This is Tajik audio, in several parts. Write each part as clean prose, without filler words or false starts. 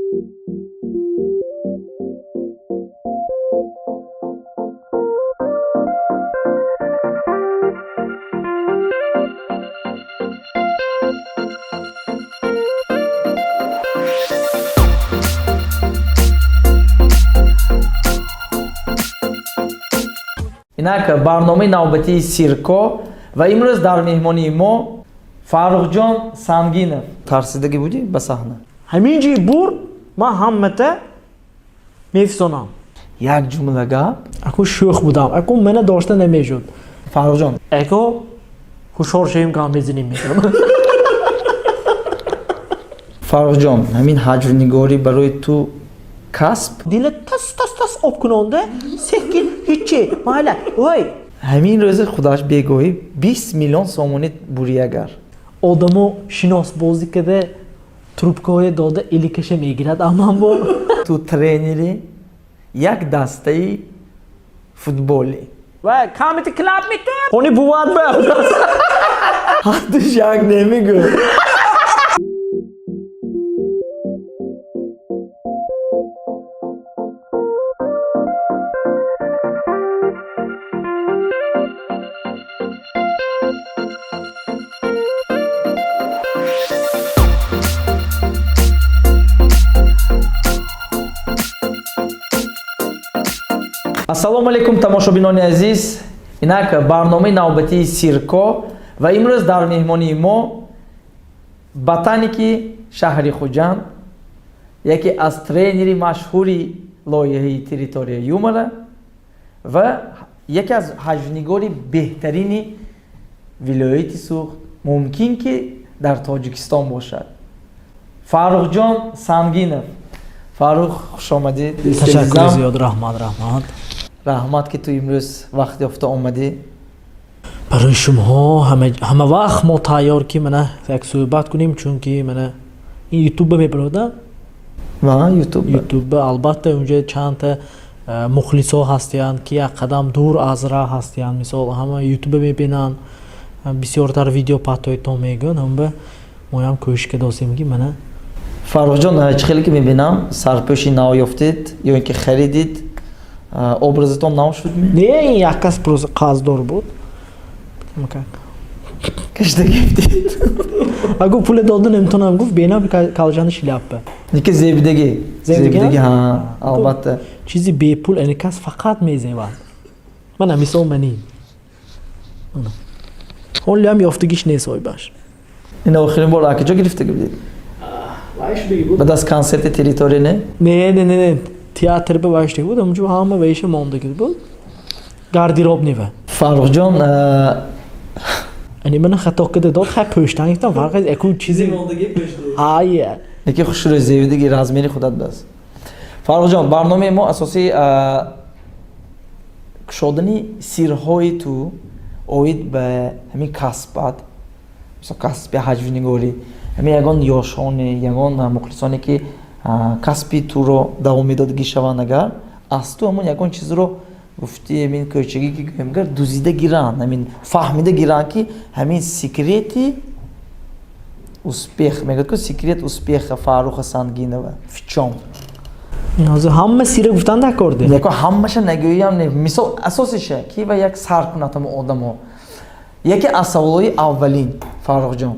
Инак барномаи навбатии Сирко ва имрӯз дар меҳмонии мо Фаррухҷон Сангинов. Тарсидагӣ будӣ ба саҳна? Ҳамин ҷи бур ман ҳаммата мефисонам. Як ҷумла гап. Аку шӯх будам, аку мана дошта намешуд. Фаррухҷон. Аку ҳушёр шавем, гап мезанем, мегӯям. Фаррухҷон, ҳамин ҳаҷвнигорӣ барои ту касб? Дила тас тас тас об кунонда секин ҳичи майла вой. Ҳамин рӯзи худаш бегоҳӣ 20 миллион сомонӣ бурӣ агар? Одамо шиносбозӣ карда, трубкаҳое дода, иликаша мегирад, аман бо. Ту тренери як дастаи футболӣ. Ва Comedy Club мету хони бувад ба. Ҳаддуш як немегӯ. Ассалому алайкум, тамошобинони азиз! Инак барномаи навбатии Сирко ва имрӯз дар меҳмонии мо ботаники шаҳри Хуҷанд, яке аз тренери машҳури лоиҳаи «Территория юмора» ва яке аз ҳаҷвнигори беҳтарини вилояти Суғд, мумкин ки дар Тоҷикистон бошад, Фаррухҷон Сангинов. Фаррух, хушомадед. Ташаккури зиёд, раҳмат, раҳмат. Раҳмат, ки ту имрӯз вақт ёфта омадӣ. Барои шумоҳо ҳама вақт мо тайёр, ки мана як суҳбат кунем, чунки мана ин Ютубба мебарода. Ва Ютуб. Ютубба, албатта, унҷа чандта мухлисо ҳастиянд, ки як қадам дур аз раҳ ҳастиянд. Мисол, ҳама Ютуба мебинанд, бисёртар видео патоитон мегӯянд. Ҳамба моям кӯшиш кардосем, ки мана. Фаррухҷон, чӣ хеле ки мебинам, сарпӯши нав ёфтед ё ин ки харидид, образатон нав шудми? Не, ин як кас просто қарздор буд. Кашта гифтид? Агу пуле дода наметонам, гуфт, бенам калҷани шляпа. Ники зебидагӣ. Зебидагӣ, ҳа, албатта. Чизи бепул ани кас фақат мезебад. Мана, мисол, манин ҳолиам ёфтагиш нест соҳибаш. Ин охирин бор акиҷо гирифтагӣ будед? Баъд аз консерти «Территория», не? Не, не, не, не, театр ба вайшдагӣ буд, ҳамунҷо ҳама вайша мондагӣ буд, гардеробный ва. Фаррухҷон. Ани мана хато када дод, хай, пӯштан гирифтам, фарқ яку чизи ҳая. Неки хушрӯ, зебидагӣ, размери худат бас. Фаррухҷон, барномаи мо асосии кушодани сирҳои ту оид ба ҳамин касбат, мисол, касби ҳаҷвнигорӣ. Ҳамин ягон ёшоне, ягон мухлисоне, ки касби туро давом медодагӣ шаванд, агар аз ту ҳамон ягон чизро гуфти, ҳамин кӯчагӣ ки гӯем, гар дузида гиранд, ҳамин фаҳмида гиранд, ки ҳамин секрети успех, мегӯяд ку, секрет успеха Фарруха Сангинова в чём? Ҳозир ҳама сира гуфтан дакорде. Яко ҳамаша нагӯям, не, мисол, асосиша ки ва як сар кунад ҳама одамо. Яке аз саволҳои аввалин, Фаррухҷон: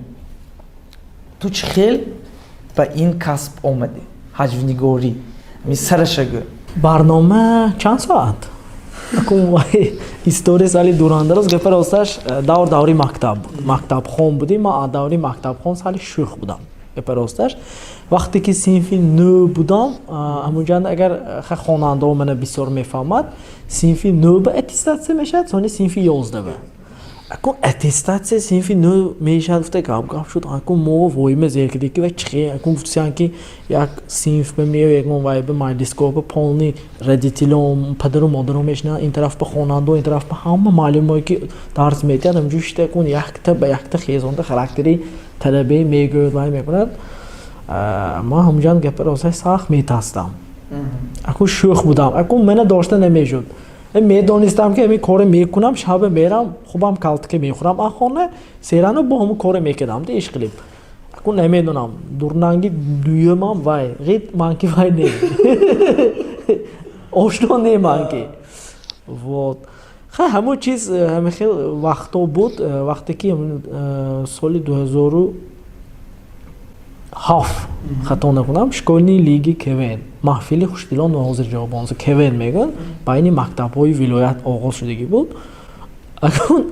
ту чӣ хел ба ин касб омадӣ, ҳаҷвнигорӣ? Ҳамин сараша гӯ. Барнома чанд соат? История сали дурандароз. Гапа росташ, давр даври мактаб буд, мактабхон будем. Ман аз даври мактабхон сали шӯх будам. Гапа росташ, вақте ки синфи нӯ будам, ҳамунҷанда, агар хонандаҳо мана бисёр мефаҳмад, синфи нӯ ба аттестатсия мешавад, сони синфи 11-ба. Акун аттестатсия синфи нӯ мешавад, гуфта гап гап шуд. Акун мо воима зер кардем, ки ва чихе. Акун гуфтисян, ки як синф ба мео, ягон вай ба маҷлисгоҳ ба полный родителон, падару модаро мешинанд, ин тараф ба хонандо, ин тараф ба ҳама муаллимое, ки дарс медиҳанд. Ҳамҷо шита, акун якта ба якта хезонда характери талабаи мегӯяд, вай мекунад. Ман ҳамҷонд, гапа росташ, сахт метастам. Акун шӯх будам, акун мана дошта намешуд. Медонистам, ки ҳамин коре мекунам, шаба мерам, хубам калтака мехӯрам, аз хона серано бо ҳамун коре мекардам. Ишқилиб. Акун намедонам, дурнанги дуюмам вай ғит ман ки вай не, ошно не ман ки. Вот, хай, ҳамон чиз, ҳамин хел вақтҳо буд, вақте ки соли 2007, хато накунам, школьный лиги КВН, маҳфили хушдилон ва ҳозирҷавобон, КВН мегӯянд, байни мактабҳои вилоят оғоз шудагӣ буд. Акун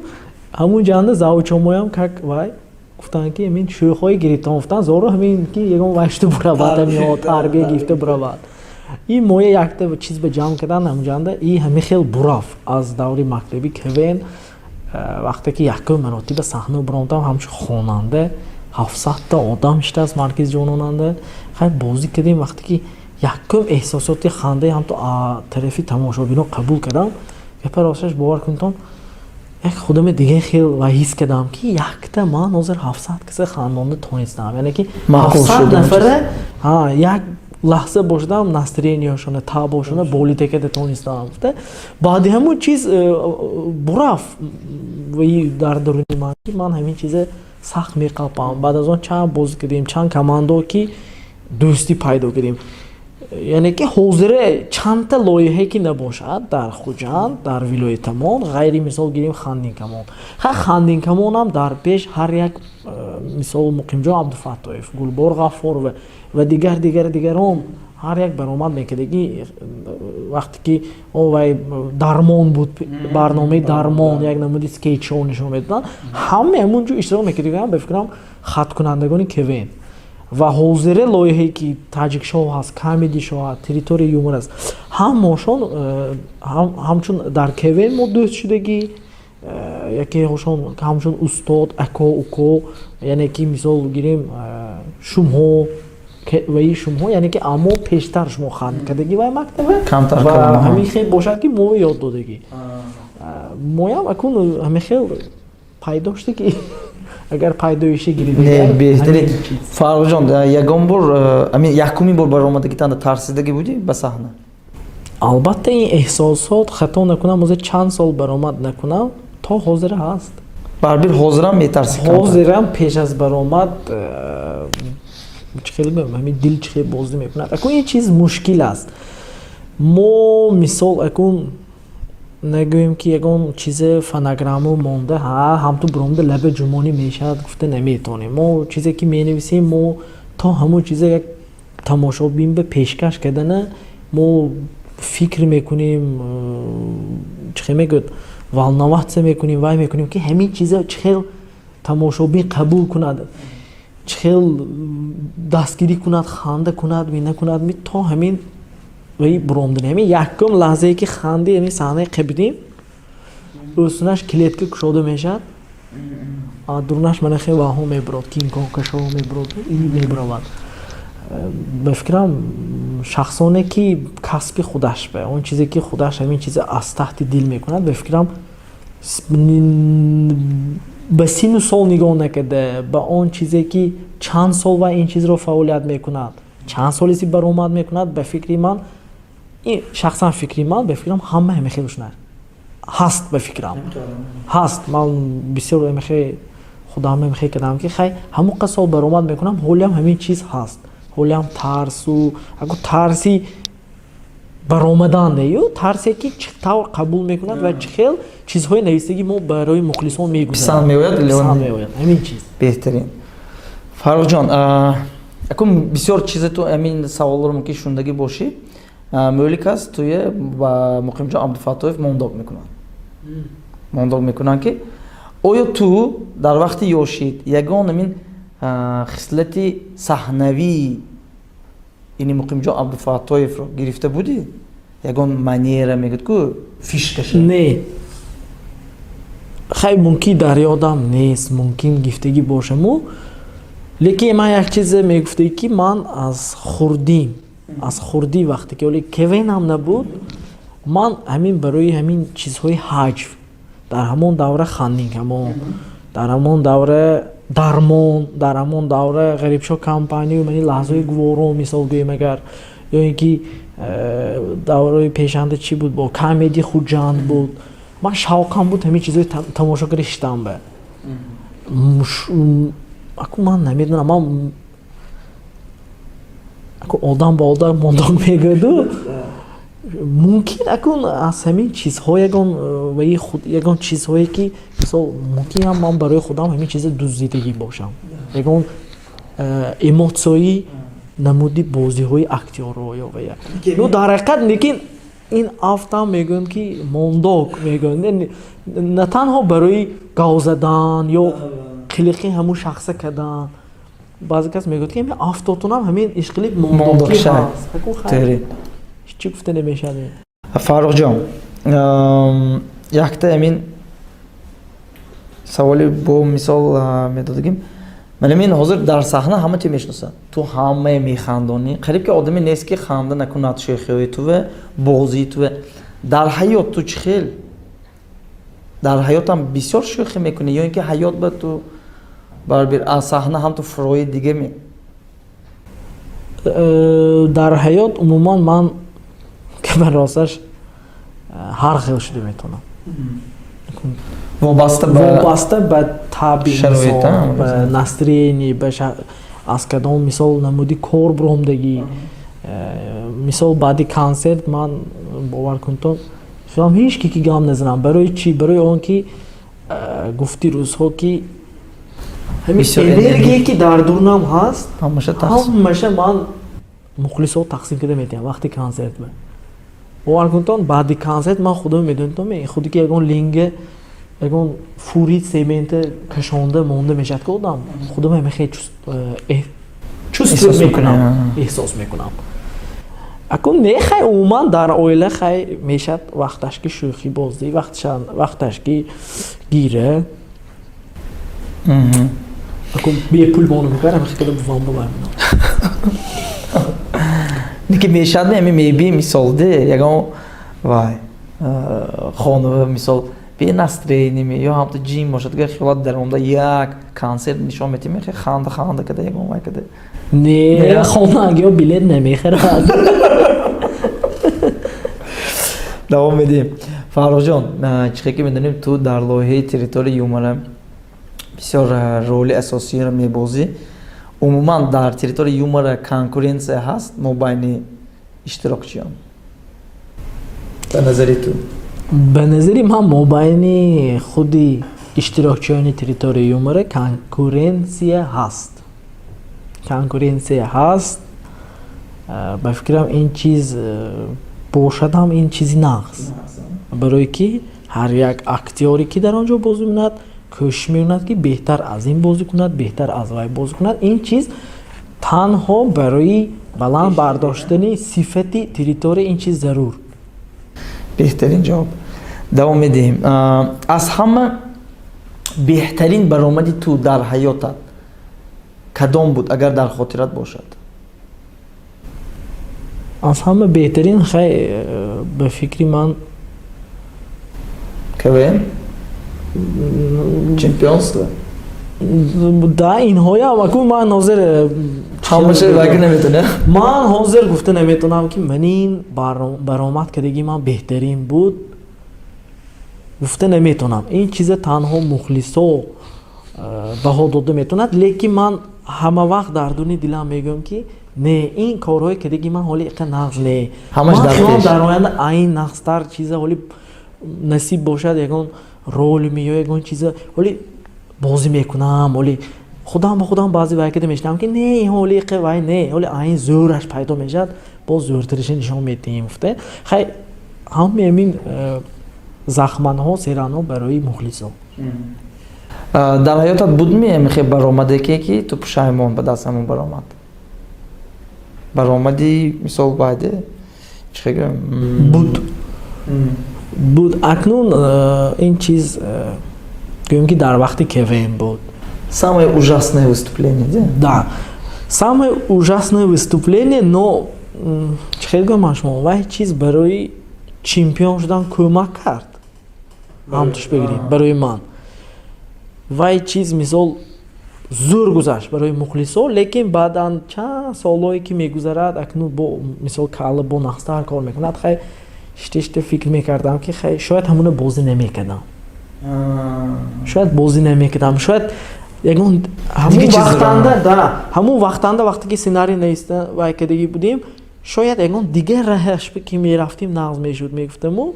ҳамун ҷанда завучомоям как вай гуфтанд, ки ҳамин шӯхҳои гирифтон, гуфтанд, зору ҳамин ки ягон вай шуда буравад, ҳамин тарбия гирифта буравад. И моя якта чиз ба ҷамъ кардан ҳамунҷанда, и ҳамин хел бураф аз даври мактаби КВН. Вақте ки якум маротиба саҳна буромдам ҳамчун хонанда, 700-та одам шидааст маркази ҷононанда. Хай, бозӣ кардем. Вақте ки якум эҳсосоти хандаи ҳамту тарафи тамошобино қабул кардам, гапа росташ, бовар кунтон, як худаме дига хел ва ҳис кардам, ки якта ман ҳозир 700 каса хандонда тонистам, яъне ки 700 нафара як лаҳза бошадам, настроенияшона, табошона болида карда тонистам. Баъди ҳамун чиз бураф дар даруни ман, ки ман ҳамин чиза сахт меқапам. Баъд аз он чанд бозӣ кардем, чанд командо ки дӯстӣ пайдо кардем, яъне ки ҳозире чандта лоиҳае ки набошад дар Хуҷанд, дар вилоятамон, ғайри мисол гирем Хандинкамон. Ха, Хандинкамонам дар пеш ҳар як мисол Муқимҷон Абдуфаттоев, Гулбор Ғаффорова ва дигар, дигар, дигарон ҳар як баромад мекардагӣ. Вақте ки вай дармон буд, барномаи дармон, як намуди скетчҳо нишон медоданд, ҳама ҳамун ҷо иштирок мекардагиам, ба фикрам, хаткунандагони КВН. Ва ҳозире лоиҳае ки Таҷикшоу ҳаст, Камеди шоу ҳаст, Территория юмор аст, ҳамошон ҳамчун дар КВН мо дӯст шудагӣ, якеҳошон ҳамчун устод, ако, уко, яъне ки мисол гирем шумҳо ваи шумҳо, яъне ки аммо пештар шумо хатм кардагӣ вай мактаба ва ҳамин хел бошад, ки мо ёд додагӣ, моям акун ҳамин хел пайдо шуда, ки агар пайдоиши гиридне. Беҳтарин. Фаррухҷон, ягон бор, ҳамин якумин бор баромадагитанда тарсидагӣ будӣ ба саҳна? Албатта, ин эҳсосот, хато накунам, ҳозир чанд сол баромад накунам, то ҳозир ҳаст. Барбир ҳозирам метарсӣ? Ҳозирам пеш аз баромад чӣ хел ҳамин дил чӣ хел бозӣ мекунад. Акун ин чиз мушкил аст. Мо мисол акун нагӯем, ки ягон чизе фонограмму монда, ҳа, ҳамту буромда лаба ҷумонӣ мешавад гуфта наметавонем. Мо чизе ки менависем, мо то ҳамон чизе як тамошобин ба пешкаш кардана мо фикр мекунем, чӣ хел мегӯяд, волноваться мекунем, вай мекунем, ки ҳамин чиза чӣ хел тамошобин қабул кунад, чӣ хел дастгирӣ кунад, ханда кунад ми накунад ми, то ҳамин ваи буромдани ҳамин якум лаҳзае ки ханди, ҳамин саҳнаи қабидем, ӯсунаш клетка кушода мешавад, дурунаш мана хел ваҳо мебурод, кинконкашо мебурод, мебуравад. Ба фикрам, шахсоне ки касби худаш ба он чизе ки худаш ҳамин чиза аз таҳти дил мекунад, ба фикрам, ба сину сол нигоҳ накарда, ба он чизе ки чанд сол ва ин чизро фаъолият мекунад, чанд солеси баромад мекунад, ба фикри ман, ин шахсан фикри ман, ба фикрам, ҳама ҳамин хел шунад ҳаст. Ба фикрам, ҳаст. Ман бисёр ҳамихе худам ҳамихе кардам, ки хай, ҳамон қад сол баромад мекунам, ҳолиам ҳамин чиз ҳаст, ҳолиам тарсу аку тарси баромадан нею, тарсе ки чӣ тавр қабул мекунад ва чӣ хел чизҳои нависагӣ мо барои мухлисон мегузарад, меояд ҳамин чиз. Беҳтарин. Фаррухҷон, акун бисёр чизе ту ҳамин саволро мумкин шундагӣ бошӣ. Мӯлик аст, туе ба Муқимҷон Абдуфаттоев мондог мекунанд, ки оё ту дар вақти ёшид ягон ҳамин хислати саҳнавии ини Муқимҷон Абдуфаттоевро гирифта будӣ, ягон манера мегӯяд ку, фишкаша? Не, хай, мумкин дар ёдам нест, мумкин гифтагӣ бошаму, лекин ман як чизе мегуфтагӣ, ки ман аз хурдӣ, вақте ки оли КВНам набуд, ман ҳамин барои ҳамин чизҳои ҳаҷв, дар ҳамон давра Хандинкамон, дар ҳамон давра Дармон, дар ҳамон давра Ғарибшо компанию мани лаҳзаҳои гуворо, мисол гӯем агар, ё ин ки давраи пешанда чӣ буд, бо Камеди Хуҷанд буд, ман шавқам буд ҳамин чизҳои тамошо карда шиштам ба. Аку ман намедонам, ман аку одам ба одам мондок мегӯяду, мумкин акун аз ҳамин чизҳо ягон ваи худ, ягон чизҳое ки, мисол, мумкин ҳам ман барои худам ҳамин чиза дуздидагӣ бошам, ягон эмоция и намуди бозиҳои актёрро ё вая. Ну, дар ҳақиқат, лекин ин афтам мегӯянд, ки мондок мегӯянд, на танҳо барои гав задан ё қилиқи ҳамун шахса кардан. Баъзе кас мегӯяд, ки афтотунам ҳамин ишқили мондокӣ ҳаст. Чӣ гуфта намешавад. Фаррухҷон, якта ҳамин саволи бо мисол медодагим. Ман ин ҳозир дар саҳна ҳама ти мешиносанд, ту ҳамае механдонӣ, қариб ки одаме нест, ки ханда накунад шӯхиҳои туве, бозии туве. Дар ҳаёт ту чӣ хел? Дар ҳаётам бисёр шӯхӣ мекунӣ ё ин ки ҳаёт ба ту барбир аз саҳна ҳам ту фурои дига ме? Дар ҳаёт умуман ман, ки ба росташ, ҳар хел шуда метавонам. Вобаста ба Вобаста ба таби, ба настроение, ба аз кадом, мисол, намуди кор биромдагӣ. Мисол, баъди консерт ман, бовар кунтон, филам ҳеҷ ки гам назанам. Барои чӣ? Барои он ки гуфти рӯзҳо ки ҳамин энергие, ки дар дурнам ҳаст, ҳамаша ман мухлисо тақсим карда метиҳам вақти консерт. Бовар кунтон, баъди консерт ман худам медонитон, худе ки ягон линга, ягон фури семента кашонда монда мешавад, ки одам худам ҳама хел чувствовать мекунам, эҳсос мекунам. Акун не, хай, умуман дар оила хай мешавад вақташ ки шӯхӣ бозӣ, вақташ ки гира. Акун бепул монам мекарам, хеле бувам бувам. Ки мешавад ами меби, мисол, де ягон вай хонава, мисол, бе настроение ме ё ҳамто ҷим бошад, га хиёлат даромада як консерт нишон метиҳем, хе ханда ханда када, ягон вай када? Не, хонагиё билет намехарад. Давом медиҳем. Фаррухҷон, чӣ ки медонем, ту дар лоиҳаи «Территория юмора» бисёр роли асосиро мебозӣ. Умуман дар «Территория юмора» конкуренция ҳаст мобайни иштирокчиён, ба назари ту? Ба назари ман, мобайни худи иштирокчиёни «Территория юмора» конкуренция ҳаст, конкуренция ҳаст. Ба фикрам, ин чиз бошад ҳам, ин чизи нағз, барое ки ҳар як актёре, ки дар он ҷо бозӣ мекунад, кӯшиш мекунад, ки беҳтар аз ин бозӣ кунад, беҳтар аз вай бозӣ кунад. Ин чиз танҳо барои баланд бардоштани сифати «Территория» ин чиз зарур. Беҳтарин ҷавоб. Давом медиҳем. Аз ҳама беҳтарин баромади ту дар ҳаётат кадом буд, агар дар хотират бошад? Аз ҳама беҳтарин, хай, ба фикри ман КВН, чемпионство? Да, инҳоям аку ман ҳозир Ҳамаша ваги наметонӣ? Ман ҳозир гуфта наметонам, ки ман ин баромад кардагии ман беҳтарин буд, гуфта наметонам. Ин чиза танҳо мухлисо баҳо дода метавонад. Лекин ман ҳама вақт дар дуни дилам мегӯям, ки не, ин корҳое кардагии ман ҳоли иқа нағз не. Ман дар оянда айн нағзтар чиза ҳоли насиб бошад, ягон ролми ё ягон чиза ҳоли бозӣ мекунам. Ҳоли худам ба худам баъзе вай када мешинам, ки не, ин ҳоли иқа вай не, ҳоли айн зӯраш пайдо мешавад, боз зӯртараша нишон медиҳем гуфта. Хай, ҳамаи ҳамин захманҳо, серанҳо барои мухлисо. Дар ҳаётат будми ҳамихе баромаде, ки ту пушаймон ба даст ҳамон баромад, баромади, мисол, баъде чӣ гӯям? Буд, буд. Акнун ин чиз, гӯем, ки дар вақти КВН буд. Самое ужасное выступление? Да, самое ужасное выступление. Но чӣ хел гӯям шумо, вай чиз барои чемпион шудан кӯмак кард. Ҳамтуш бигирем, барои ман вай чиз, мисол, зӯр гузашт барои мухлисо. Лекин баъдан чанд солҳое ки мегузарад, акнун бо, мисол, калла бо нағзтар кор мекунад. Хай, шишта шишта фикр мекардам, ки хай, шояд ҳамуна бозӣ намекардам, шояд бозӣ намекардам, шояд. Ягон ҳамун вақтанда, да, ҳамун вақтанда, вақте ки сценарий нависта вай кардагӣ будем, шояд ягон дигар раҳаш ки мерафтем, нағз мешуд, мегуфтаму.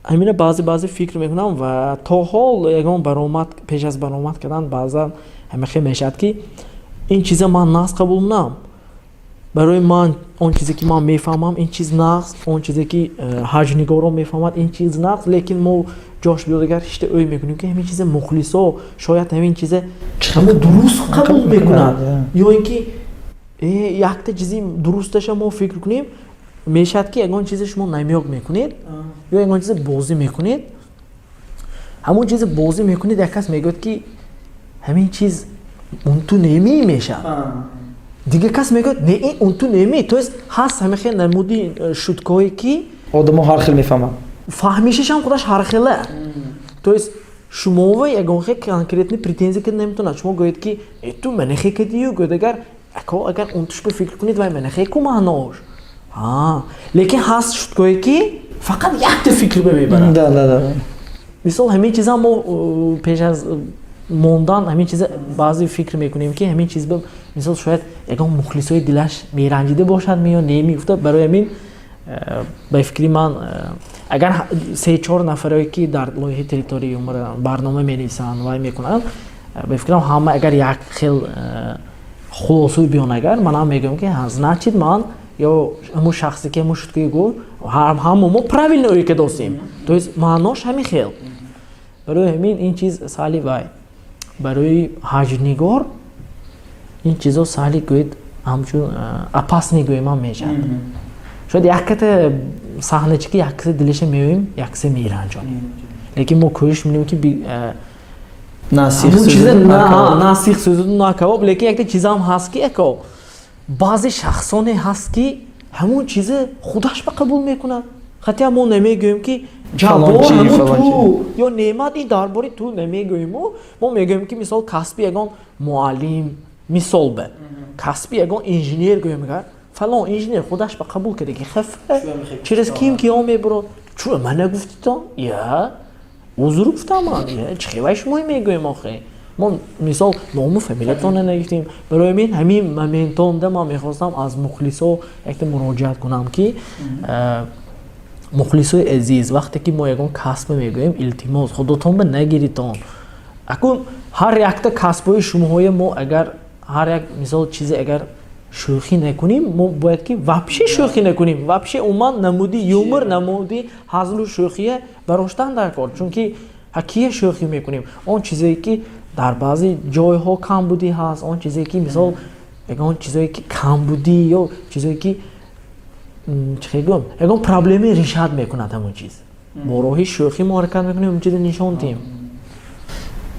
Ҳамина баъзе баъзе фикр мекунам ва то ҳол ягон баромад, пеш аз баромад кардан, баъзан ҳамахел мешавад, ки ин чиза ман нағз қабул менам, барои ман он чизе ки ман мефаҳмам, ин чиз нағз, он чизе ки ҳаҷнигоро мефаҳмад, ин чиз нағз, лекин мо ҷош биёдагар ҳишта ӯй мекунем, ки ҳамин чиза мухлисо шояд ҳамин чиза ҳамо дуруст қабул мекунад ё ин ки якта чизи дурусташа мо фикр кунем, мешавад ки ягон чизе шумо намёк мекунед ё ягон чизе бозӣ мекунед, ҳамон чизе бозӣ мекунед, як кас мегӯяд, ки ҳамин чиз унту немӣ мешавад, дигар кас мегӯяд, не, ин унту немӣ. То есть ҳаст ҳамин хел намуди шуткое ки одамо ҳар хел мефаҳманд. Фаҳмишашам худаш ҳархела. То есть шумова ягон хел конкретный претензия карда наметавонад. Шумо гӯед, ки ту манахе кардию, гӯед, агар ако агар унтуш ба фикр кунед, вай манахе ку маънош. Лекин ҳаст шуткое, ки фақат якта фикр ба мебарад. Мисол, ҳамин чиза мо пеш аз мондан ҳамин чиза баъзе фикр мекунем, ки ҳамин чиз, мисол, шояд ягон мухлисои дилаш меранҷида бошад ё не мегуфта. Барои ҳамин, ба фикри ман, агар се чор нафарое, ки дар лоиҳаи «Территорияи юмор» барнома менависанд, вай мекунанд, ба фикрам, ҳама агар як хел хулосаи биён, агар манам мегӯям, ки значит, ман ё ҳамун шахсе, ки ҳамун шуткаи гуфт, ҳама мо правильно ӯй кадосем, то есть маънош ҳамин хел. Барои ҳамин ин чиз сали вай барои ҳаҷнигор ин чизо сали, гӯед, ҳамчун опасный гӯемам мешавад. Шояд якката саҳначи ки яккаса дилаша меоем, яккаса меранҷонем, лекин мо кӯшиш мекунем, ки на сих сӯзуду, на кабоб. Лекин якта чизам ҳаст, ки яко баъзе шахсоне ҳаст, ки ҳамун чиза худаш ба қабул мекунад, хотя мо намегӯем, ки ҷаббор ҳамун ту ё Неъмат, ин дар бори ту намегӯему. Мо мегӯем, ки мисол, касби ягон муаллим, мисол, ба касби ягон инженер гӯем, агар фалон инженер худаш ба қабул карда, ки хафа через ким ки он мебурод, чӯ ман нагуфтитон, я узр гуфтам ман, чӣ хевай шумо мегӯем, охе мо, мисол, ному фамилиятонро нагуфтем. Барои ҳамин ҳамин моментонда ман мехостам аз мухлисо якта муроҷиат кунам, ки мухлисои азиз, вақте ки мо ягон касба мегӯем, илтимос, худотон ба нагиритон. Акун ҳар якта касбҳои шумоҳое мо агар ҳар як, мисол, чизе агар шӯхӣ накунем, мо бояд ки вообще шӯхӣ накунем, вообще умуман намуди юмор, намуди ҳазлу шӯхия бароштан дар кор, чунки кия шӯхӣ мекунем? Он чизе, ки дар баъзе ҷойҳо камбудӣ ҳаст, он чизе, ки, мисол, ягон чизое, ки камбудӣ ё чизое, ки чӣ гӯям, ягон проблеме решать мекунад, ҳамон чиз бо роҳи шӯхӣ мо ҳаракат мекунем, ҳамон чизо нишон диҳем.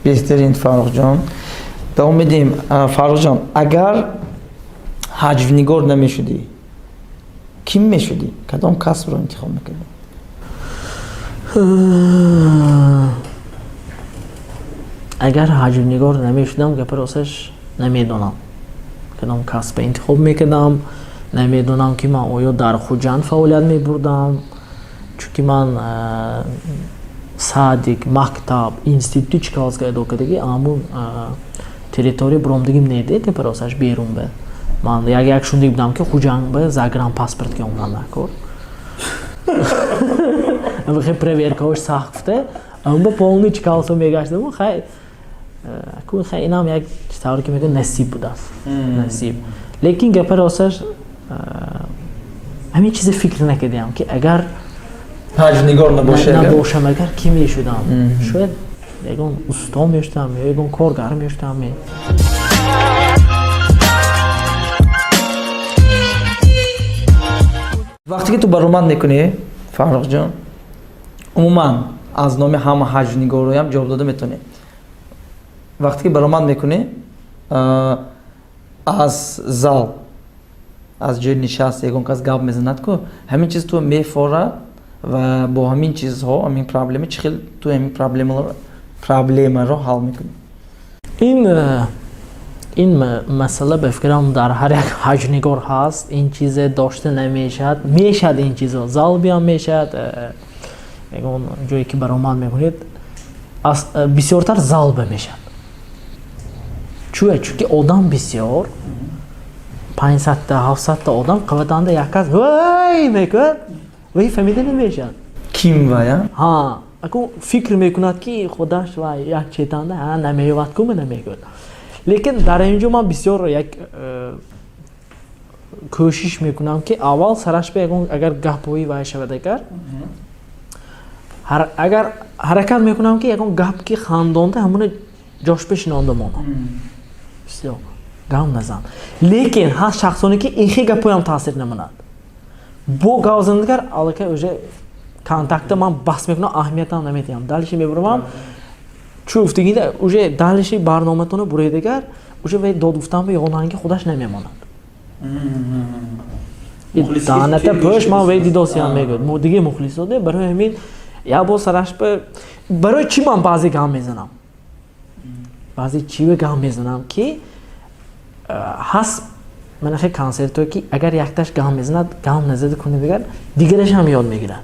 Беҳтарин, Фаррухҷон. Давом медиҳем. Фаррухҷон, агар ҳаҷвнигор намешудӣ, ким мешудӣ? Кадом касбро интихоб мекардӣ? Агар ҳаҷвнигор намешудам, гапи росташ, намедонам, кадом касба интихоб мекардам. Намедонам, ки ман оё дар Хуҷанд фаъолият мебурдам, чунки ман садик, мактаб, институти Чкаловска адо кардагӣ, ҳамун территория буромдагим неде. Гапи росташ, берун ба ман як як шундик будам, ки Хуҷанд ба загранпаспорт ки омдан накор, хе проверкаҳош сахт гуфта, ба полный Чкаловска мегаштам. Хай, хай, инам як тавре ки мегӯяд, насиб будааст, насиб. Лекин гапи росташ, ҳамин чизе фикр накардиам, ки агар ҳаҷвнигор набошам, агар кӣ мешудам? Шояд ягон усто мешудам ё ягон коргар мешудам. Вақте ки ту баромад мекунӣ, Фаррухҷон, умуман аз номи ҳама ҳаҷвнигороям ҷавоб дода метавонӣ, вақте ки баромад мекунӣ, аз зал, аз ҷои нишаст ягон кас гап мезанад ку, ҳамин чиз ту мефорад ва бо ҳамин чизҳо, ҳамин проблема, чӣ хел ту ҳамин проблемаро ҳал мекунӣ? Ин масъала, ба фикрам, дар ҳар як ҳаҷвнигор ҳаст. Ин чизе дошта намешавад, мешавад ин чизо зал биям мешавад, ягон ҷое ки баромад мекунед, бисёртар залба мешавад. Чуя? Чунки одам бисёр, 500-та, 700-та одам қаватанда, як кас вай мекунад, вай фаҳмида намешавад. Ким вая? Ҳа, акун фикр мекунад, ки худаш вай як четанда ҳа намеёвад, ку намегӯяд. Лекин дар ин ҷо ман бисёр як кӯшиш мекунам, ки аввал сараш ба ягон агар гапҳои вай шавад, агар ҳаракат мекунам, ки ягон гап ки хандонда, ҳамуна ҷош бешинонда монам, бисёр гап назан. Лекин ҳаст шахсоне, ки ин хел гапҳоям таъсир намонад, бо гап занадагар аллакай уже контакта ман бас мекунам, аҳамиятам намедиҳам, дальше мебуравам. Чу гуфтагида, уже дальше барноматона буредагар, уже вай дод гуфтан ба ёнанги худаш намемонад. Даҳната пӯш, ман вай дидосиям, мегӯяд диге мухлисоде. Барои ҳамин як бор сараш ба барои чӣ ман баъзе гап мезанам, баъзе чиве гап мезанам, ки ҳаст манахе консертое, ки агар якташ гап мезанад, гап назада куни, дигар дигараш ҳам ёд мегирад.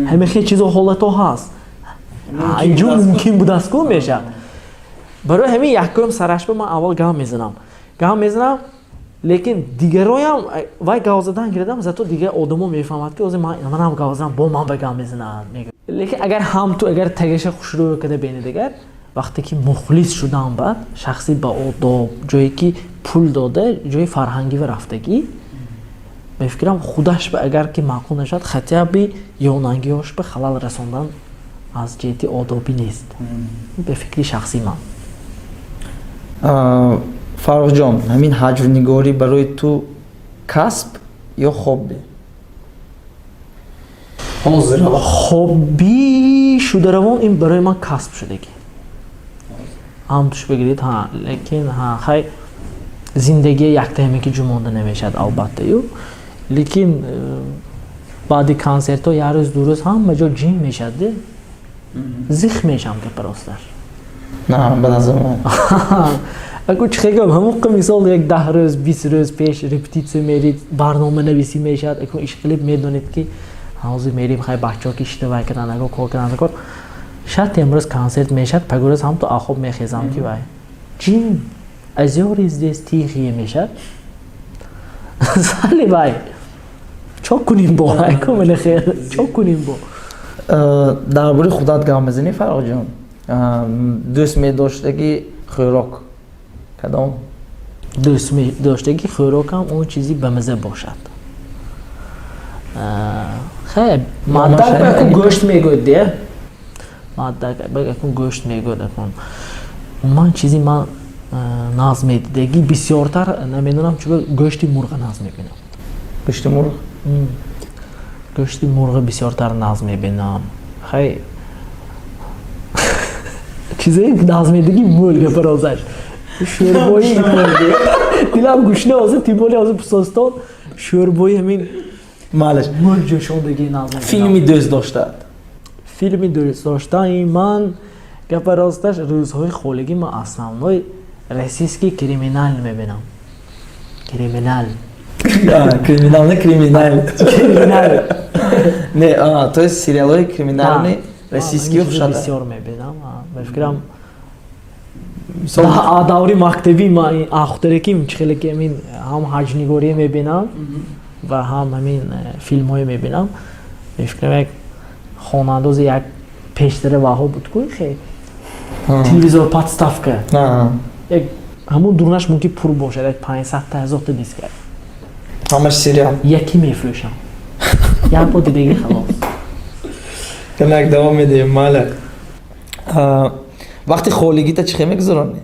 Ҳамин чизо, ҳолатҳо ҳаст, инҷо мумкин будааст, ку мешавад. Барои ҳамин якум сараш ба ман аввал гап мезанам, гап мезанам, лекин дигароям вай гап задан гирадам, зато дигар одамо мефаҳмад, ки ҳозир манам гап занам, бо ман ба гап мезанад. Лекин агар ҳам ту агар тагаша хушрӯ када бени, дигар вақте ки мухлис шудан, баъд шахси ба одоб, ҷое ки пул дода, ҷои фарҳангӣ ва рафтагӣ, мефикрам, худаш ба агар ки маъқул нашавад, хотя бы ёнангиҳош ба халал расондан аз ҷиҳати одобӣ нест, ба фикри шахсии ман. Фаррухҷон, ҳамин ҳаҷвнигорӣ барои ту касб ё хобби? Ҳозир. Хобби шуда равон, ин барои ман касб шудагӣ ҳам туш бигиред. Ҳа, лекин ҳа, хай, зиндагие яктаҳаме ки ҷумонда намешавад, албатта ю, лекин баъди консертҳо як рӯз, 2 рӯз ҳама ҷо ҷим мешавад, де, зих мешавам, ки росташ. На, ба назар ман. Аку чӣ хегам, ҳамоқа мисол як 10 рӯз, 20 рӯз пеш репетитсия мерид, барноманависӣ мешавад. Аку ишқилиб медонед, ки ҳозир мерим, хай, бачаҳо ки иштивай карданд, аго кор карданд, кор шарти имрӯз консерт мешавад, пагӯрӯз ҳам ту ахоб мехезам, ки вай ҷим озёры здесь тихие мешавад, сали вай чо кунем бо аку хел, чо кунем бо. Дар бораи худат гап мезанӣ, Фаррухҷон. Дӯст медоштагӣ хӯрок кадом? Дӯст медоштагӣ хӯрокам он чизи ба маза бошад. Хай, маддак акун гӯшт мегӯяд, де, маддак акун гӯшт мегӯяд. Акун умуман чизи ман нағз медидагӣ бисёртар, намедонам чӯ, гӯшти мурға нағз мебинам. Гӯшти мурғ? Гӯшти мурға бисёртар нағз мебинам. Хай, чизе нағз медиги мӯл, гапарозаш шӯрбои мӯл, дилам гушна ҳозир, тем более ҳозир пусостон шӯрбои ҳамин Малеш. мӯл ҷӯшондагӣ нағз мебинам. Филми дӯст доштаат? Филми дӯст доштаи ман, гапа росташ, рӯзҳои холигӣ ман основной российский криминал мебинам, криминал. Криминал, не криминал. Криминал. Не, то есть сериалҳои криминальный российский хушада? Бисёр мебинам. Мефикрам, даври мактабӣ ма ахтаре ки чӣ хеле ки ҳамин ҳам ҳаҷнигорӣ мебинам ва ҳам ҳамин филмҳое мебинам. Мефикрам, як хонандози як пештара ваҳо буд ку, хе телевизор подставка, як ҳамун дурнаш мумкин пур бошад, як 500-та, 1000-та диска. Ҳамаш сериал. Якӣ мефурӯшам, як бор дидаги, халос. Канак давом медиҳем, майла. Вақти холигита чӣ хел мегузаронӣ?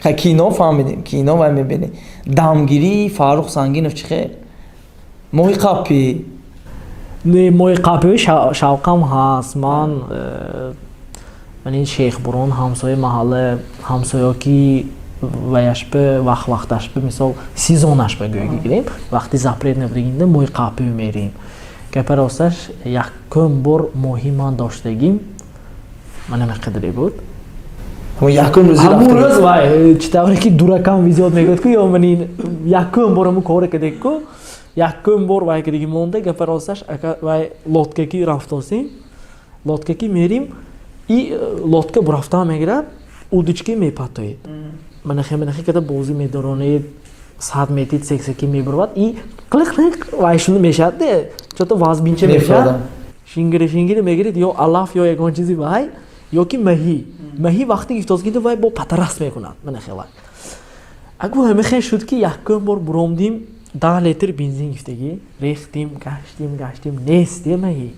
Хай, кино фаҳмидем, кино вай мебинӣ. Дамгирии Фаррух Сангинов чӣ хел? Моҳи қапӣ? Не, моҳи қапӣ шавқам ҳаст. Ман ман ин Шейхбурон, ҳамсояи маҳалла, ҳамсоё ки ваяшбе вақт вақташбе, мисол, сезонашбе гӯё гирем, вақти запрет набудагинда моҳи қапӣ мерем. Гапа росташ, якум бор моҳи ман доштагим манам қадре буд. Якум рӯзи? Ҳамун рӯз вай чӣ тавре ки дуракам везёт мегӯяд ку, ё ман ин якум бор ҳамун коре кардем ку, якум бор вай кардиги монда. Гапа росташ, вай лодкаки рафтосем, лодкаки мерим и лодка бурафтан мегирад. Удочки мепатоед, манахе манахе када бозӣ медоронед, 100 метр сексеки мебурвад и қилиқ қилиқ вайшуну мешавад, де чото вазбинча мешавад, шингири шингири мегирид, ё алаф, ё ягон чизи вай, ё ки маҳӣ. Маҳӣ вақте гифтоз гида, вай бо патарас мекунад. Манахела агу ҳамихе шуд, ки якум бор буромдим, 10 литр бензин гифтагӣ рехтим, гаштим, гаштим, нест де маҳӣ.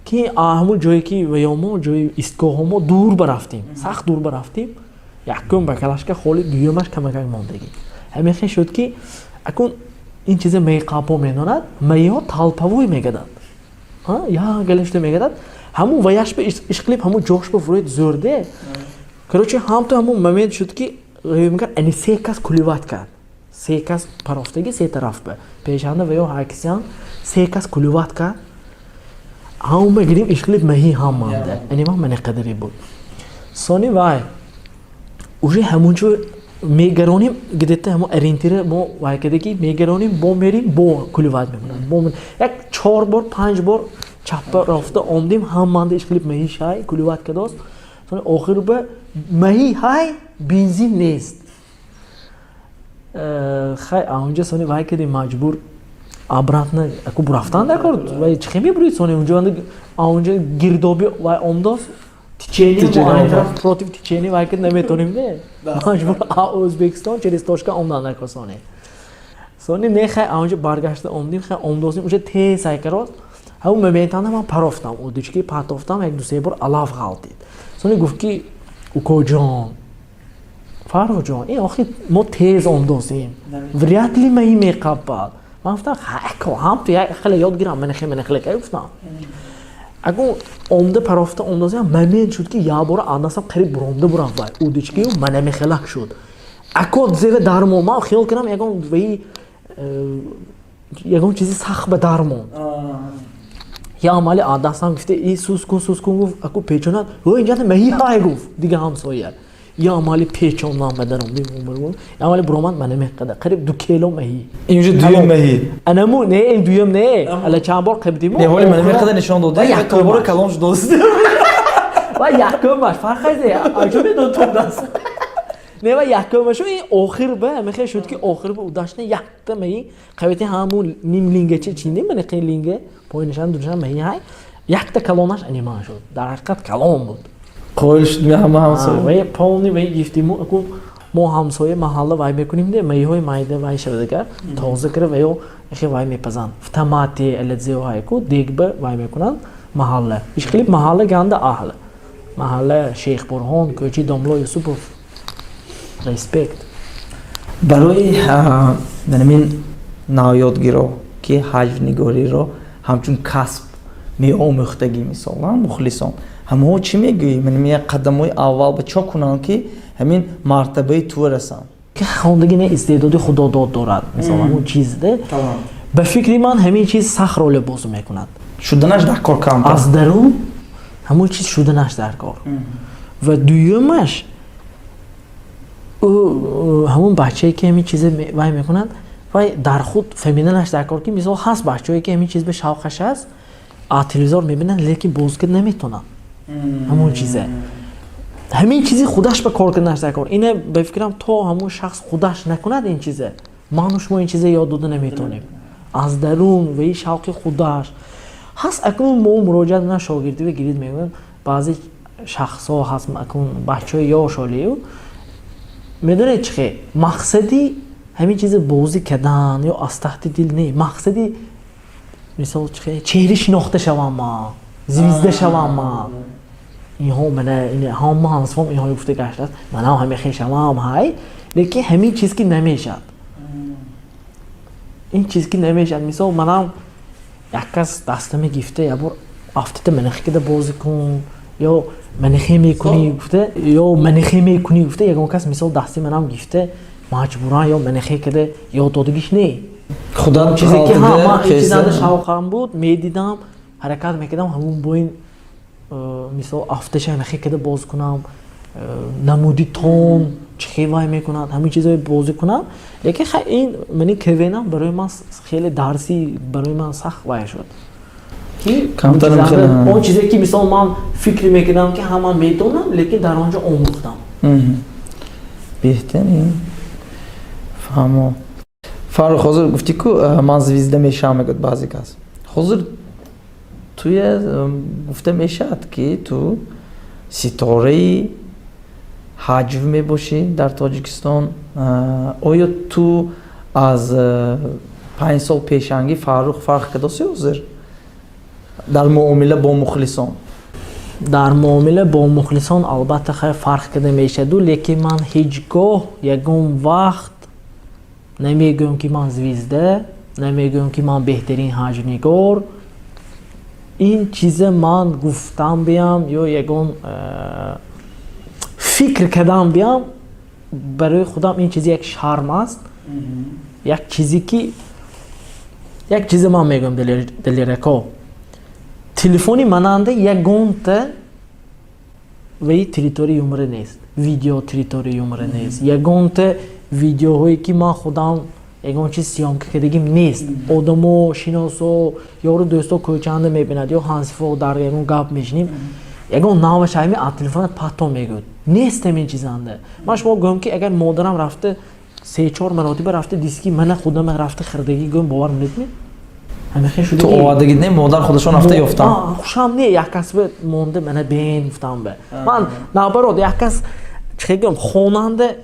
Ки ҳамун ҷое ки ваёмо, ҷои истгоҳҳо, мо дур барафтим, сахт дур барафтим. Якум баклажка холи, дуюмаш камакак мондагӣ. Ҳамихе шуд, ки акун ин чиза меқапо медонад, маиҳо толповой мегадад, як галешта мегадад. Ҳамун ваяшба ишқилиб, ҳамун ҷошба фуроид зӯрде. Короче, ҳамту ҳамун момент шуд, ки мегар ани се кас клевать кард, се кас парофтаги се тарафба пешанда ва ё ҳакисян, се кас клевать кард. Ҳамун мегирим, ишқилиб маҳӣ ҳам манда, ани ман мане қадаре буд. Сони вай уже ҳамунҷо мегароним, где-то ҳамун ориентира мо вай карда, ки мегароним, бо мерим, бо клевать мекунад. Бо як чор бор, панҷ бор чаппа рафта омдим, ҳаманда ишқилиб маҳӣ шай клевать кардост. Сони охир ба маҳӣ ҳай, бензин нест. Хай, аунҷа сони вай кардем, маҷбур обратно аку бурафтан даркор. Вай чихе мебурид? Сони унҷо, аунҷа гирдоби вай омдост, течение, против течение вай ки наметонем, не, маҷбур Ӯзбекистон через Тошкент омдан даркор. Сони не, хай, аунҷа баргашта омдим, хай, омдосим, уже тез сайкарост. Ҳамун моментанда ман парофтам, удочки патофтам, як ду се бор алаф ғалтид. Сони гуфт, ки укоҷон, Фарроҷон, ин охи мо тез омдосем, вряд ли маи меқаббад. Ман гуфтам, хако ҳам ту як хеле ёд гирам, манахе манахеле ка гуфтам. Агун омда парофта омдосем, момент шуд, ки якбора андасам қариб буромда бурам вай удочкию манамехелак шуд. Ако зева дармон, ман хиёл кардам, ягон ваи ягон чизи сахт ба дармон я амали адасам гуфте, и сус кун, сус кун, гуфт. Аку печонад, о, инҷа маҳи ҳай, гуфт дига ҳамсоя. Я амали печонам ба даром, я амали буромад, мана меқада қариб 2 кило маҳӣ. Инҷо дуюм маҳӣ? Анаму не, ин дуюм не, ала чанд бор қабдиму. Не, ҳоли мана меқада нишон дода, як бора калон шудост. Ва якумаш фарқ азе, аҷо медон тубдаст не, ва якумашу ин охир ба мехе шуд, ки охир ба удашна якта маҳӣ қавити, ҳамун ним лингача чинди, мана қи линга поинашан дунашан маҳӣ ҳай, якта калонаш анима шуд. Дар ҳақиқат калон буд. Қоил шуд ҳама ҳамсоя. Ва полный вай гифтиму. Аку мо ҳамсоя маҳалла вай мекунем, де маиҳои майда вай шавадагар тоза кара ва ё ихе вай мепазанд, в томате аладзео ҳайку дегба вай мекунанд. Маҳалла ишқилиб маҳалла ганда аҳл маҳалла Шейх Бурҳон, кӯчи Домло Юсупов, респект. Барои намин навёдгиро, ки ҳаҷвнигориро ҳамчун касб меомӯхтагӣ, мисол, мухлисон ҳамаҳо чӣ мегӯӣ? Маним як қадамҳои аввал ба чо кунанд, ки ҳамин мартабаи ту расанд? Ки хондагӣ не, истеъдоди худодод дорад. Мисол, ҳамун чизде, ба фикри ман, ҳамин чиз сахт роля бозӣ мекунад. Шуданаш дар кор кам. Аз дарун ҳамун чиз шуданаш дар кор. Ва дуюмаш, ҳамун бачае, ки ҳамин чизе вай мекунад, вай дар худ фаҳмиданаш дар кор, ки мисол ҳаст бачаҳое, ки ҳамин чиз ба шавқаш аст, а телевизор мебинанд, лекин бозӣ карда наметонанд. Ҳамун чизе, ҳамин чизи худаш ба кор карданаш дар кор. Ина, ба фикрам, то ҳамун шахс худаш накунад ин чизе, ману шумо ин чизе ёд дода наметонем. Аз дарун ва и шавқи худаш ҳаст. Акнун мо муроҷиат на шогирдӣ гирид мегӯям, баъзе шахсҳо ҳаст, акнун бачаҳои ёш олию медонед чӣ хе мақсади ҳамин чизе бозӣ кардан ё аз таҳти дил не, мақсади мисол чӣ хе чеҳри шинохта шавам, ман звезда шавам, ман инҳо мана ҳама ҳамсифом инҳо гуфта гаштааст, манам ҳамин хе шавам ҳай. Лекин ҳамин чиз ки намешавад, ин чиз ки намешавад. Мисол, манам як кас дастаме гифта, якбор афтита, манахе кида бозӣ кун ё манихе мекунӣ гуфта, ё манихе мекунӣ гуфта, ягон кас мисол дасти манам гифта, маҷбуран ё манихе кида ёд додагиш не. Худам. Чизе ки ман чизанда шавқам буд, медидам, ҳаракат мекардам, ҳамун бо ин мисол афташа нахе кида боз кунам, намуди тон чӣ хел вай мекунад, ҳамин чизое бозӣ кунам. Лекин хай, ин мани КВНам барои ман хеле дарси, барои ман сахт вай шуд. Ки он чизе, ки мисол ман фикр мекардам, ки ҳама медонам, лекин дар он ҷо омӯхтам. Беҳтарин, фаҳмо. Фаррух, ҳозир гуфтӣ ку, ман звезда мешавам, мегӯяд баъзе кас. Ҳозир туя гуфта мешавад, ки ту ситораи ҳаҷв мебошӣ дар Тоҷикистон. Оё ту аз 5 сол пешангӣ Фаррух фарқ кардоси ҳозир дар муомила бо мухлисон? Дар муомила бо мухлисон, албатта, хай, фарқ карда мешаду, лекин ман ҳеҷ гоҳ, ягон вақт намегӯям, ки ман звезда, намегӯям, ки ман беҳтарин ҳаҷвнигор. Ин чиза ман гуфтам биям ё ягон фикр кардам биям, барои худам ин чизи як шарм аст. Як чизе ки, як чизе ман мегӯям, Далерако, телефони мананда ягонта ваи «Территория юмора» нест, видео «Территория юмора» нест, ягонта видеоҳое, ки ман худам ягон чиз съёмка кардагим, нест. Одамо, шиносо, ёру дӯсто кӯчаанда мебинад ё ҳансифо дар ягон гап мешинем, ягон наваш ҳами аз телефонат патто мегӯяд, нест ҳамин чизанда. Ман шумо гӯям, ки агар модарам рафта се-чор маротиба рафта диски мана худама рафта хирдагӣ гӯям, бовар менед? Ту овардагӣ не, модар худашон рафта ёфтан? Хушам не, як кас монда, мана бен гуфтам бе. Ман наоборот, як кас чихе гӯям, хонанда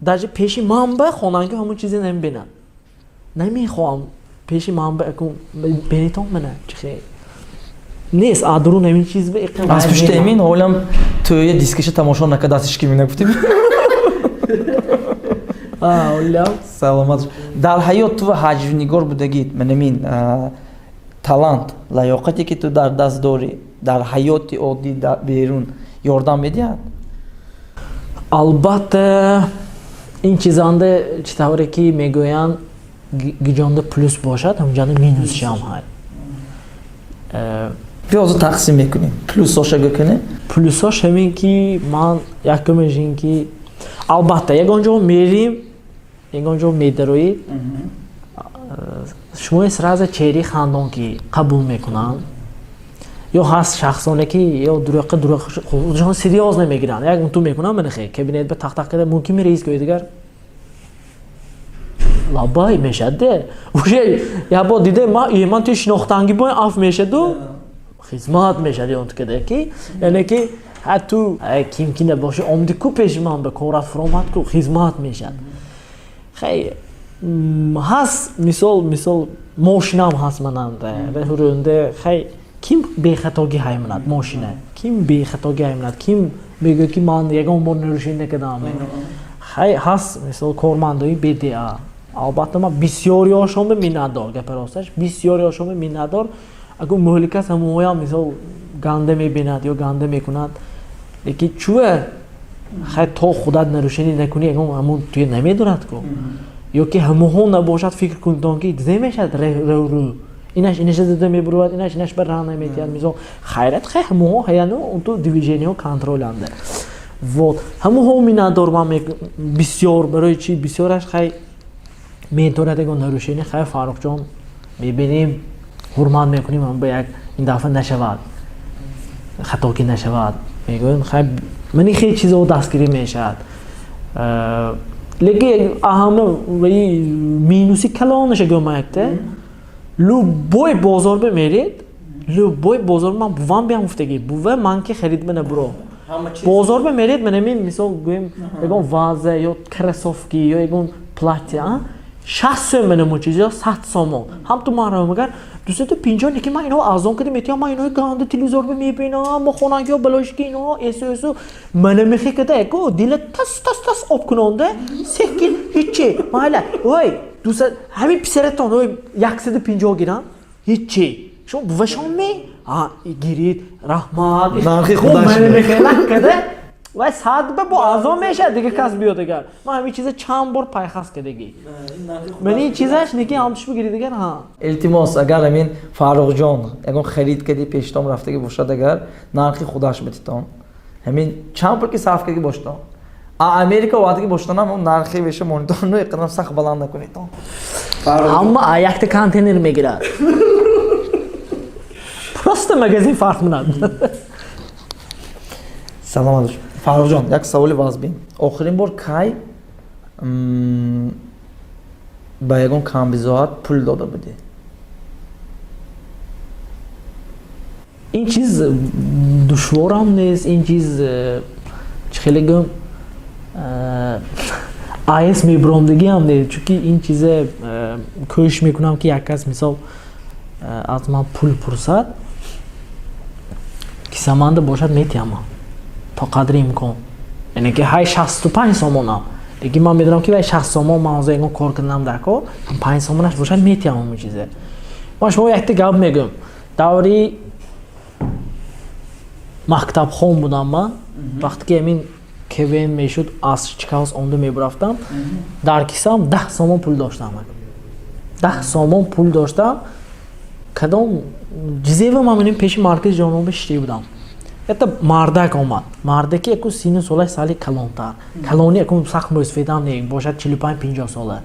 даже пеши ман ба хонанги ҳамон чизе намебинад, намехоҳам пеши ман ба бенитон, мана чихе нест, адрун ҳамин чиз ба. Аз пушти эмин ҳолам тӯя дискаша тамошо накарда, ҳеч ки нагуфтем. Саломат. Дар ҳаёт ту ҳаҷвнигор будагит, манамин талант, лаёқате, ки ту дар даст дорӣ, дар ҳаёти оддӣ берун ёрдам медиҳад? Албатта, ин чизанда, чӣ тавре ки мегӯянд, гиҷонда плюс бошад, ҳамҷанда минусшам ҳай. Биё, ҳозир тақсим мекунем, плюсоша гӯ кунем. Плюсош ҳамин, ки ман якумеш ин ки, албатта, ягон ҷо мерим, ягон ҷо медароӣ, шумо сразу чеҳраи хандон ки қабул мекунанд. Ё ҳаст шахсоне, ки ё дурӯқа дурӯқ худшон серьёз намегиранд, як унту мекунанд, манахе кабинет ба тақтақ карда, мумкин раис гӯяд, дигар лабай мешад де, уже як бор диде ман ту шинохтангӣ бо аф мешаду хизмат мешад ё када ки, яъне ки ҳа, ту ким ки набоши, омди ку пеши ман, ба корат фуромад ку, хизмат мешад. Хай, ҳаст, мисол мошинам ҳаст мананда ҳурунда. Хай, ким бехатогӣ ҳаймонад мошина? Ким бехатогӣ ҳаймонад? Ким мегӯяд, ки ман ягон бор нарушение накардам? Хай, ҳаст, мисол, кормандои БДА. Албатта, ман бисёриҳошонба миннатдор, гапа росташ, бисёриҳошонба миннатдор. Агар муҳликас ҳамоям, мисол, ганда мебинад ё ганда мекунад, лекин чӯа, хай, то худат нарушение накунӣ, ягон ҳамон туя намедонад ку. Ё ки ҳамоҳо набошад, фикр кунтон, ки зе мешавад рӯ, инаш инаша зада мебурад, инаш инаш ба раҳ наметиҳад, мисол. Хайрат, хай, ҳамоҳо ҳаяну унту движениҳо контроланда. Вот ҳамоҳо миннатдор ман бисёр. Барои чи бисёраш, хай, меторад ягон нарушение, хай, Фаррухҷон, мебинем, ҳурмат мекунем, ба як ин дафъа нашавад, хато ки нашавад, мегӯем. Хай, мани хеле чизо дастгирӣ мешавад, лекин аҳама ваи минуси калонаша гӯям, якта любой бозор бимеред, любой бозор, ман бувам биям гуфтагӣ, бува ман ки харид мана буро бозор бимеред, манамин, мисол, гӯем, ягон ваза ё кроссовки ё ягон платье 60 сом, манамун чиз ё 100 сомон, ҳам ту ман равам, агар 250, лекин ман ино арзон када метиҳам, ман инои ганда телевизор мебинам, мо хонагиҳо балошки ино эсу эсу мана мехе када яко дила тас тас тас об кунонда секин ҳичи майла, ой, дусад ҳамин писаратон, ой, 150 гирам, ҳичи, шумо бувашон ме гирид, раҳмат. Нархи худаш. Када вай сад ба бо арзон мешавад, дигар кас биёд. Агар ман ҳамин чиза чанд бор пайхас кардагӣ, ман ин чизаш неки ҳамтуш бигирид, агар ҳа. Илтимос, агар ҳамин Фаррухҷон ягон харид кади, пештон рафтагӣ бошад, агар нархи худаш бититон, ҳамин чанд пул ки сарф кардагӣ бошитон, а Америка овардагӣ бошитон, ҳам нархи веша монитонро иқадар сахт баланд накунедон. Ҳама якта контейнер мегирад. Просто магазин фарқ менад. Саломат бош, Фаррухҷон. Як саволи вазбин: охирин бор кай ба ягон камбизоат пул дода будӣ? Ин чиз душворам нест, ин чиз чӣ хеле гӯм, АС мебиромдагиам нест, чунки ин чизе кӯшиш мекунам, ки як кас, мисол, аз ман пул пурсад, кисаманда бошад, метиҳам то қадри имкон. Яъне ки ҳай 65 сомонам, лекин ман медонам, ки вай 60 сомон ман ҳозир ягон кор кардам дар кор, 5 сомонаш бошад, метиҳам ҳамон чизе. Ман шумо якта гап мегӯям. Даври мактабхон будам ман, вақте ки ҳамин КВН мешуд, аз Чкаловск онда мебурафтам, дар кисам 10 сомон пул доштам, 10 сомон пул доштам. Кадом ҷизева ман меним, пеши маркази ҷавонон шишта будам, якта мардак омад. Мардаки яку сину солаш сали калонтар, калони яку сахт мӯсфедам не бошад, 45-50 сола.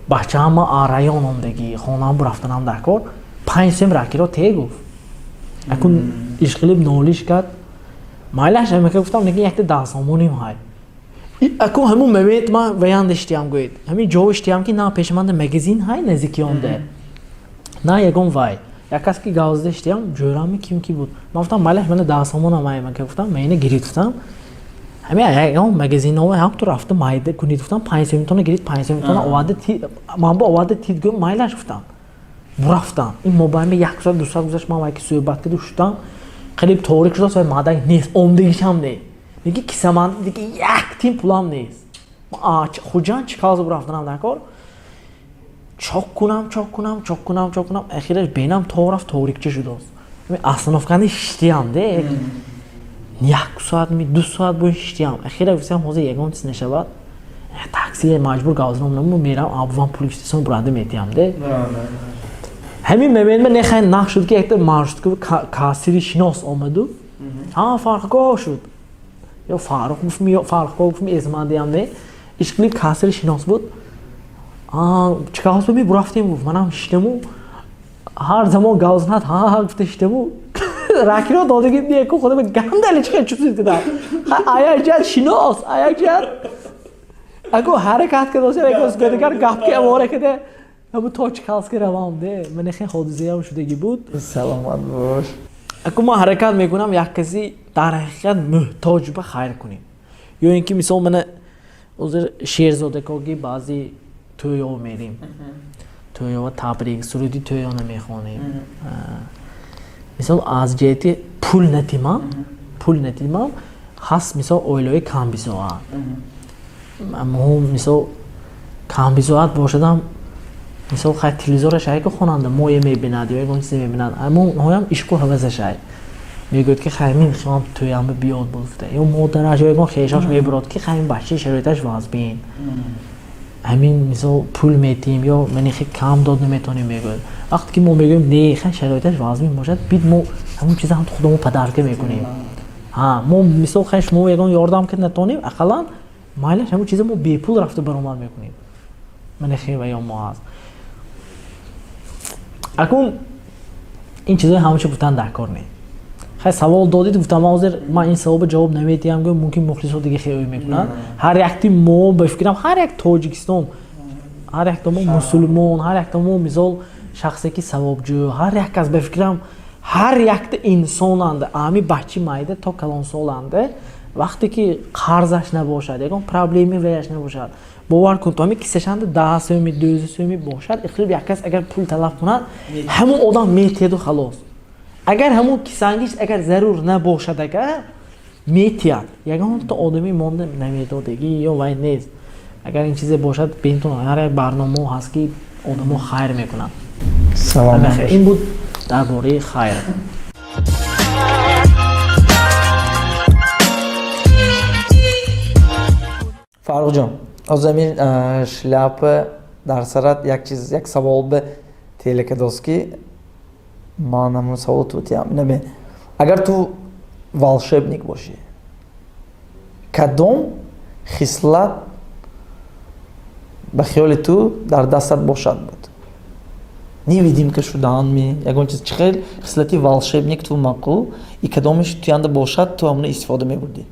Бачаама район омдагӣ, хонаам бурафтанам дар кор, 5 сом ракиро те гуфт. Акун ишқилиб нолиш кард. Майлаш, амака гуфтам, лекин якта 10 сомоним ҳай. Акун ҳамун момент ман ваянд иштиям, гӯед, ҳамин ҷо иштиям, ки на пешаманда магазин ҳай наздики онде, на ягон вай. Як кас ки гавзда иштиям, ҷӯрами ким ки буд. Ман гуфтам: «Майлаш, мана 10 сомонам ҳай, мака», гуфтам, «ман ина гирид», гуфтам, «ҳамин ягон магазинова ҳам ту рафта майда кунид», гуфтам, «5 сомитона гирид, 5 сомитона оварда, ман бо оварда тид», гӯм, «Майлаш», гуфтам, бурафтам. Ин мобайнба як соат, 2 соат гузашт, ман вай ки суҳбат карду шудам, қариб торик шудааст, вай мардак нест, омдагишам не, диги кисаманда диги як тин пулам нест. Хуҷанд, Чкаловск бурафтанам дар кор, чок кунам, чок кунам, чок кунам, чок кунам, ахираш бенам то рафт, торикча шудааст. Остановкани шиштиям де, як соат ми, 2 соат бо шиштиям. Ахира гуфтам, ҳозир ягон чиз нашавад, такси маҷбур гавзном мерам, абувам пул гифтисон бурада метиҳам де. Ҳамин момент нехай нақ шуд, ки якта маршрутка кассири шинос омаду: «Ҳа, Фархко шуд ё Фаррух?» Гуфтми, ё Фархко гуфтми, эзмандиам не, ишқилиб кассири шинос буд. «Чикаҳос ми бурафтем», гуфт. Манам шиштаму, ҳар замон гавзнат ҳа гуфта шиштаму, ракиро додагим неку худам гандали чихел чусид кардам. Аяк ҷиҳат шинос, аяк ҷиҳат аку ҳаракат кардосем, дигар гап ки авора каде, ҳамун то Чкаловски равам де. Ман хеле ҳодисаам шудагӣ буд. Саломат бош. Аку ман ҳаракат мекунам, як каси дар ҳақиқат муҳтоҷ ба хайр кунем, ё ин ки, мисол, мана ҳозир шерзодакоги баъзе тӯё мерим, тӯёва табрик, суруди тӯёна мехонем. Мисол, аз ҷиҳати пул натимам, пул натимам, ҳаст, мисол, оилаҳои камбизоат. Мисол, камбизоат бошадам, мисол, хай, телевизораш ай ки хонанда мое мебинад ё ягон чизе мебинад, ҳамонҳоям ишқу ҳавасаш мегӯяд, ки хай, мин хиём тӯямба биёд буфта, ё модараш ё ягон хешош мебурод, ки хай, бачаи шароиташ вазбин, ҳамин, мисол, пул метиҳем ё мани хе кам дод наметонем, мегӯяд. Вақте ки мо мегӯем: «Не, хай, шароиташ вазбин бошад, бид мо ҳамон чиза ҳам худамо подарка мекунем». Ҳа, мо, мисол, хай, шумо ягон ёрдам ки натонем, ақаллан майлаш, ҳамон чиза мо бепул рафта баромад мекунем. Мани хе ва мо ҳаст. Акун ин чизои ҳамаша гуфтан дар кор не. Хай, савол додид, гуфтам, ҳозир ман ин саволба ҷавоб наметиҳам, гӯ мумкин мухлисо дига хеёй мекунанд. Ҳар якти мо, ба фикрам, ҳар як Тоҷикистон, ҳар якта мо мусулмон, ҳар якта мо, мисол, шахсе ки савобҷӯ, ҳар як кас, ба фикрам, ҳар якта инсонанда, ами бачи майда то калонсоланда, вақте ки қарзаш набошад, ягон проблеми ваяш набошад, бовар кун, то ҳами кисашанда 10 сӯми, 12 сӯми бошад, иқлиб як кас агар пул талаб кунад, ҳамон одам метиҳаду халос. Агар ҳамон кисангиш агар зарур набошад, агар метиҳад, ягонта одами монда намедодагӣ ё вай нест. Агар ин чизе бошад, бинтон, ҳар як барномао ҳаст, ки одамо хайр мекунанд. Ин буд дар бораи хайр. Фаррухҷон, ҳозир ҳамин шляпа дар сарат, як чиз, як савол ба телекадост, ки ман ҳамон савол ту тиям. Инаме: агар ту волшебник бошӣ, кадом хислат ба хиёли ту дар дастат бошад буд? Невидимка шуданми, ягон чиз, чӣ хел хислати волшебник ту маъқул и кадомиш туянда бошад, ту ҳамона истифода мебурдӣ?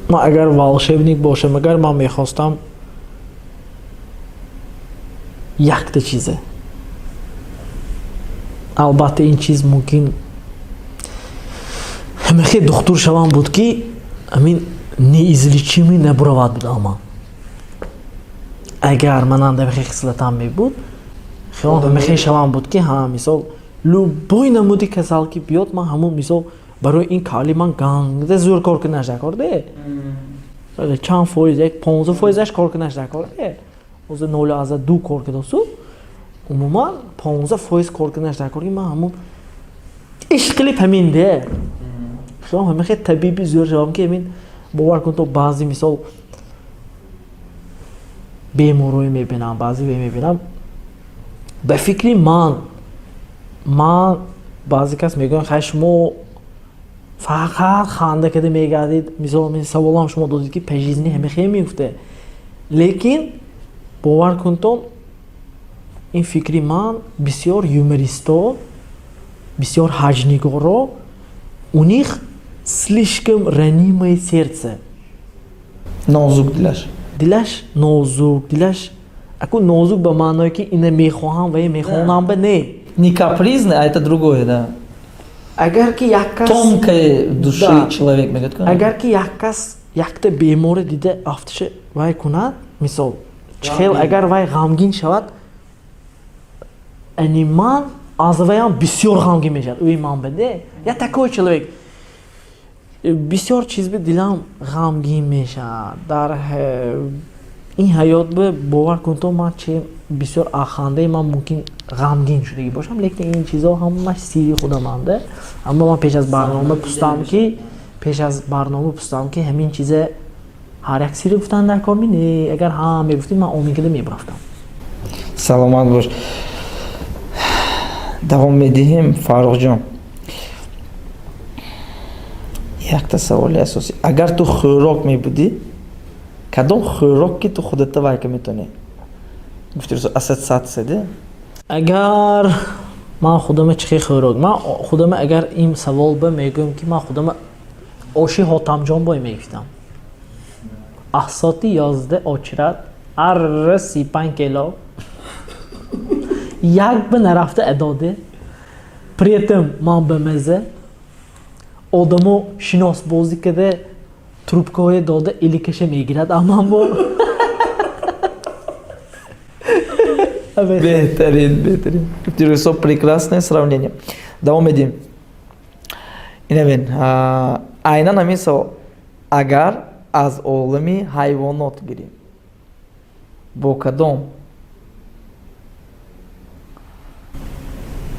Ман агар волшебник бошам, агар ман мехостам якта чизе, албатта, ин чиз мумкин ҳамахе духтур шавам буд, ки ҳамин неизлечимый набуравад буд. Аман агар мананда ҳамахе хислатам мебуд, хиёл ҳамахе шавам буд, ки ҳа, мисол, любой намуди касал ки биёд, ман ҳамун, мисол, барои ин кали ман ганде зӯр кор кунаш дакорде, чанд фоиз, як 15 фоизаш кор кунаш дакорде, ҳозир 0,2 кор кардосу, умуман 15% кор кунаш дакор, ки ман ҳамун иш қилиб ҳамин де хиёл ҳамахе табиби зӯр шавам, ки ҳамин, бовар кун, то баъзе, мисол, беморое мебинам, баъзе мебинам, ба фикри ман баъзе кас мегӯянд: «Хай, шумо фақат ханда карда мегардид». Мисол, саволам шумо додед, ки по жизни ҳамахе мегуфте, лекин бовар кунтон, ин фикри ман, бисёр юмористо, бисёр ҳаҷнигоро, у них слишком ранимое сердце. Нозук дилаш. Дилаш нозук, дилаш аку нозук ба маъное, ки ина мехоҳам ва мехоҳам ба не. Не капризный, а это другое, да. Агар ки як кас Тонкой души человек мегӯяд. Агар ки як кас якта беморе дида афтиша вай кунад, мисол, хел агар вай ғамгин шавад, ани ман аз вайам бисёр ғамгин мешавад ӯи ман баде. Я такой человек, бисёр чиз би дилам ғамгин мешавад дар ин ҳаёт. Бе бовар кун, то ман че бисёр ахандаи ман мумкин ғамгин шудагӣ бошам, лекин ин чизҳо ҳамаш сири худаманда. Аммо ман пеш аз барнома пустам, ки ҳамин чизе ҳар як сири гуфтан дар кор ми не, агар ҳа мегуфтӣ, ман омин кида мебарафтам. Саломат бош. Давом медиҳем. Фаррухҷон, якта саволи асосӣ: агар ту хӯрок мебудӣ, кадом хӯрок ки ту худата вайка метонӣ гуфти, ассоциация де? Агар ман худама чӣ хел хӯрок, ман худама агар ин савол ба мегӯям, ки ман худама оши Ҳотамҷон бой мегуфтам, аз соати 11 очират арра 35 кило як ба нарафта адоде, при этом ман ба маза одамо шиносбозӣ карда, трубкаҳое дода, иликаша мегирад, аман бо. Беҳтарин, беҳтарин, гуфти, прекрасное сравнение. Давом медиҳем. Инабин, айнан ҳамин савол: агар аз олами ҳайвонот гирем, бо кадом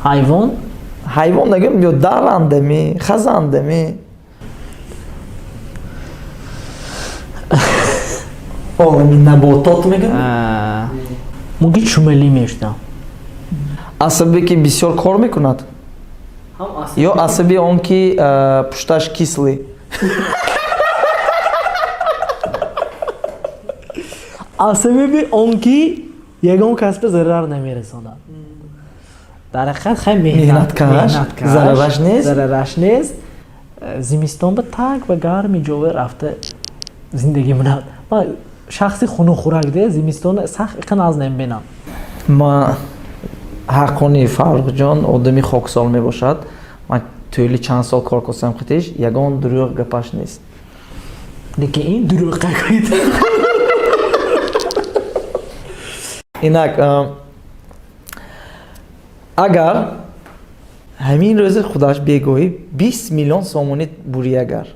ҳайвон? Ҳайвон нагӯем, ё дарандами, хазандами, олами наботот мегӯем. Мумкин чумалӣ мешудам. Асабе ки бисёр кор мекунад ё асаби он ки пушташ кислый? Асаби он ки ягон касба зарар намерасонад. Дар ҳақиқат, хай, меҳнаткаш, зарараш нест. Зарараш нест. Зимистон ба так ба гарми ҷове рафта зиндагӣ менад. Ман шахси хунукхӯрак де, зимистон сахт иқин аз намебинам. Ма ҳаққони, Фаррухҷон одами хоксол мебошад. Ман тӯли чанд сол кор кардам қитиш, ягон дурӯғ гапаш нест. Лекин ин дурӯғ какоид. Инак, агар ҳамин рӯзи худаш бегоҳӣ 20 миллион сомонӣ бурӣ, агар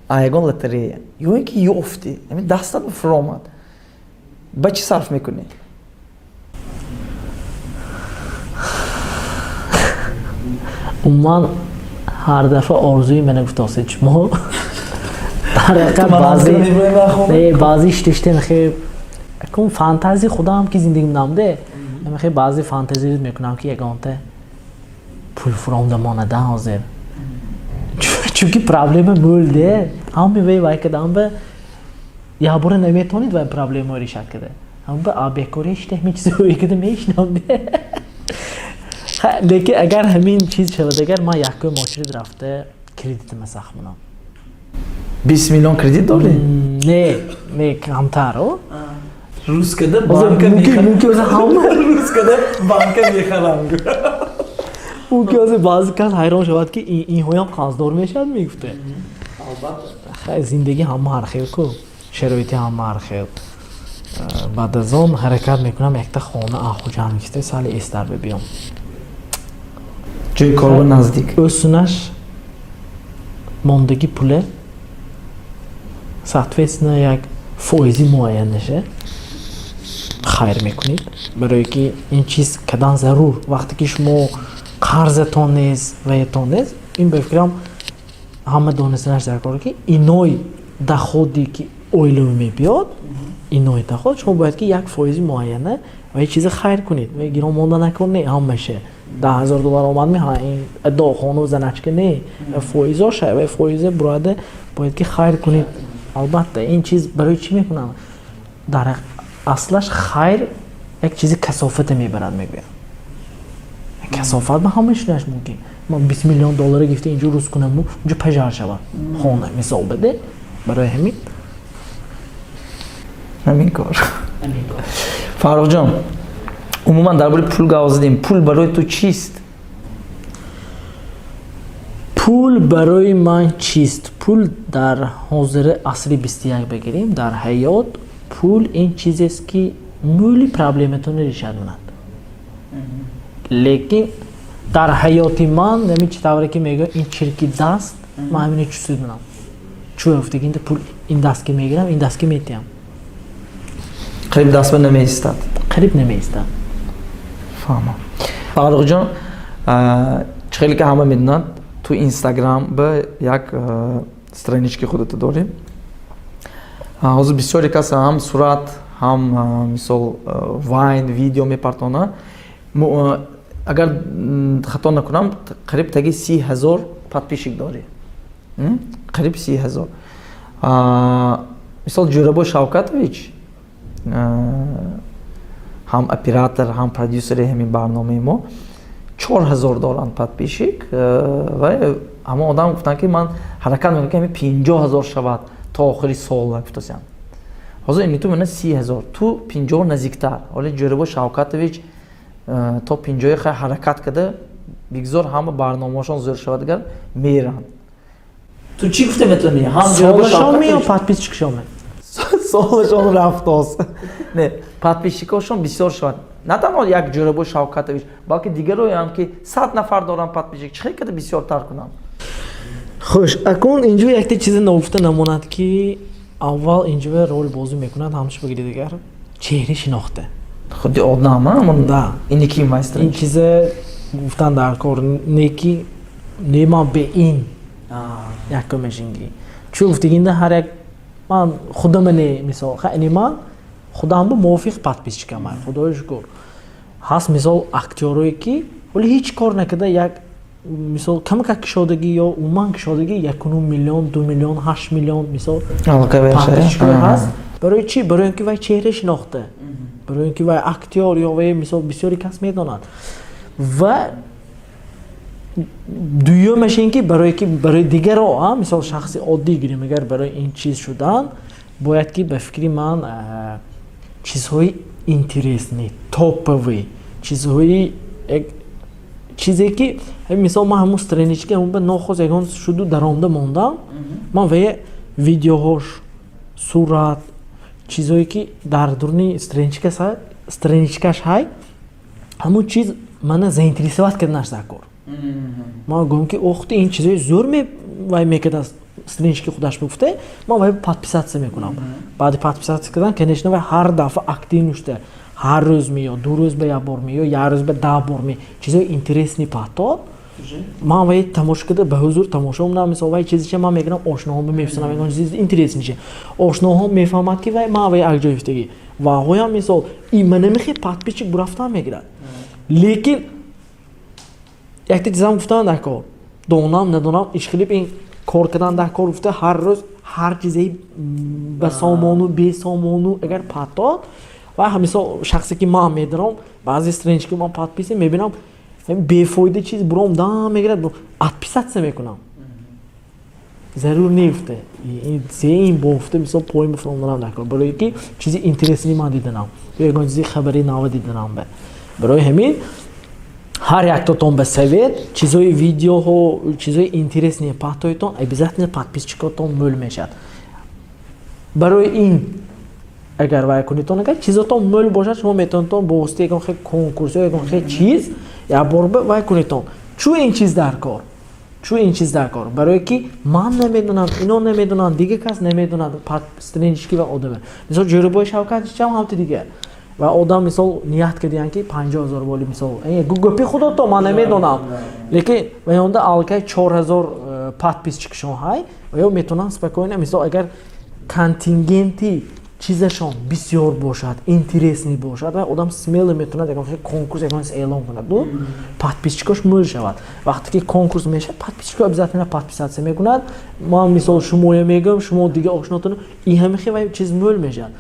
ягон лотерея ё ин ки ёфтӣ, ҳамин дастат фуромад, ба чӣ сарф мекунӣ? Умуман, ҳар дафъа орзуи мана гуфтосед шумо. Дар ҳақиқат, баъзе иштиште мехе кун, фантазии худам ки зиндагӣ менамде, мехе баъзе фантазия мекунам, ки ягонта пул фуромда монада ҳозир, чунки проблема мӯлде ҳами вай вай кардам ба якбора наметавонед вай проблемаро решать карда, ҳама ба бекорӣ иште ҳамин чизое када мешинам. Лекин агар ҳамин чиз шавад, агар ман якум очередь рафта кредитима сахт монам. 20 миллион кредит дорӣ? Не, не, камтар. Рускада. Мумкин ҳама. Рускада банка мехарам. Мумкин ҳозир баъзе кас ҳайрон шавад, ки инҳоям қарздор мешавад, мегуфта. Зиндагӣ ҳама ҳар хел ку, шароити ҳама ҳар хел. Баъд аз он ҳаракат мекунам, якта хона Хуҷанд гирифта, сали эстар бибиём. Ҷои корба наздик. Ӯсунаш мондагӣ пуле, соответственно, як фоизи муайянаша хайр мекунед, барое ки ин чиз кадан зарур. Вақте ки шумо қарзатон нест, ваятон нест, ин ба фикрам ҳама донистанаш дар кор, ки иной доходе ки оилаво мебиёд, иной доход шумо бояд ки як фоизи муайяна ва чизе хайр кунед ва гирон монда накун. Ҳамаша 10 000 доллар омад, ин адо хону заначка не, фоизоша ва фоизе бурода бояд ки хайр кунед. Албатта, ин чиз барои чӣ мекунам? Дар аслаш хайр як чизи касофате мебарад, мегӯям. Касофат ба ҳама шудаш мумкин. Ман 20 миллион доллара гирифта, инҷо рӯз кунаму инҷо пожар шавад хона, мисол баде. Барои ҳамин. Ҳамин кор. Фаррухҷон, умуман дар бораи пул гап задем. Пул барои ту чист? Пул барои ман чист? Пул дар ҳозири асри 21 бигирем, дар ҳаёт пул ин чизест, ки мӯли проблематонро решад мекунад. Лекин дар ҳаёти ман ҳамин чӣ тавре ки мегӯям, ин чирки даст, ман ҳамино чусуд менам. Чӯ гуфтагинда, пул ин даст ки мегирам, ин даст ки метиҳам. Қариб даст ба намеистад. Қариб намеистад. Фаҳмам. Фаррухҷон, чӣ хеле ки ҳама медонанд, ту Инстаграм ба як странички худато дорӣ. Ҳозир бисёре кас ҳам сурат, ҳам, мисол, вайн, видео мепартонад. Агар хато накунам, қариб таги 30 000 подписчик дорӣ, қариб 30 000. Мисол, Ҷӯрабой Шавкатович, ҳам оператор, ҳам продюсери ҳамин барномаи мо, 4000 доранд подписчик. Ва ҳамон одам гуфтанд, ки ман ҳаракат мекунам, ки ҳамин 50 000 шавад то охири сол, гуфтасиям. Ҳозир ини ту мана 30 000, ту 50 наздиктар. Ҳоли Ҷӯрабой Шавкатович то 50-и хай ҳаракат карда, бигзор ҳама барномаҳошон зӯр шавад, агар меранд. Ту чӣ гуфта метавонӣ? Ҳам Солашон ё подписчикшон? Солашон рафтоз. Не, подписчикошон бисёр шавад. На танҳо як Ҷӯрабой Шавкатович, балки дигароям, ки 100 нафар доранд подписчик. Чӣ хел карда бисёртар кунам? Хуш, акун инҷо якте чизе ногуфта намонад, ки аввал инҷо рол бозӣ мекунад, ҳамчу бигири дигар чеҳри шинохта. Худи одам. Да. Ини ки майстр. Ин чизе гуфтан дар кор не, ки не, ман бе ин якумешинги чӯ гуфтагинда, ҳар як ман худама не, мисол, ини ман худам мувофиқ подписчикам, худои шукр, ҳаст. Мисол, актёрое ки вале ҳеҷ кор накарда, як мисол, камакак кушодагӣ ё умуман кушодагӣ, 1,5 миллион, 2 миллион, 8 миллион, мисол, подписчикое ҳаст. Барои чӣ? Барои он ки вай чеҳра шинохта, барои он ки вай актёр ё вай, мисол, бисёре кас медонад. Ва дуюмаш ин ки барое ки барои дигаро, мисол, шахси оддӣ гирем, агар барои ин чиз шудан бояд, ки ба фикри ман чизҳои интересный, топовый чизҳои, чизе ки, мисол, ман ҳамун страничка ҳамун ба нохост ягон шуду даромда мондам, ман вая видеоҳош, сурат, чизҳое ки дар дуруни страничкаш ҳай, ҳамун чиз мана заинтересовать карданаш дар кор. Ман гӯям, ки охти, ин чизҳои зӯр вай мекард, странички худаш бигуфта, ман вай подписаться мекунам. Баъди подписаться кардан, конечно, вай ҳар дафъа актив шуда, ҳар рӯз меё, 2 рӯз ба як бор меё, як рӯз ба 10 бор ме, чизҳои интересный патод, ман вай тамошо карда, ба ҳузур тамошо мекунам. Мисол, вай чизича ман мегирам, ошноҳо мефирсонам, ягон чизи интереснича, ошноҳо мефаҳмад, ки вай ман вай як ҷо ифтагӣ ваҳоям. Мисол, и манамихе подписчик бурафтан мегирад. Лекин якта чизам гуфтан дар кор, донам надонам, ишхилиб ин кор кардан дар кор, гуфта, ҳар рӯз ҳар чизе ба сомону бесомону агар патод, ва мисол, шахсе ки ман медонам, баъзе странички ман подписан мебинам. Бефоида чиз буром дам мегирад, отписаться мекунам. Зарур нефте. Ин бофта, мисол, поин бифромданам накор. Барои ки чизи интересный ман диданам. Ё ягон чизи хабари нава диданам бе. Барои ҳамин ҳар яктотон ба совет: чизои видеоҳо, чизои интересные патоитон, обязательно подписчикотон мӯл мешавад. Барои ин агар вай кунитон, агар чизотон мӯл бошад, шумо метавонитон бо воситаи ягон хел конкурс ё ягон хел чиз як бор вай кунитон. Чӯ ин чиз дар кор? Чӯ ин чиз дар кор? Барое ки ман намедонам, ино намедонанд, дигар кас намедонад, странички ва одаме. Мисол, Ҷӯрабои Шавкат чам ҳамти дигар ва одам, мисол, ният кардиянд, ки 50 000 боли, мисол, гапи худото, ман намедонам, лекин ваёнда аллакай 4000 подписчикшон ҳай ва ё метавонанд спокойно, мисол, агар контингенти чизашон бисёр бошад, интересный бошад, ва одам смело метавонад ягон конкурс, ягон чиз эълон кунад, ду подписчикош мӯл шавад. Вақте ки конкурс мешавад, подписчико обязательно подписаться мекунад. Ман, мисол, шумоя мегӯям, шумо дига ошнотон, и ҳамихи ва чиз мӯл мешавад.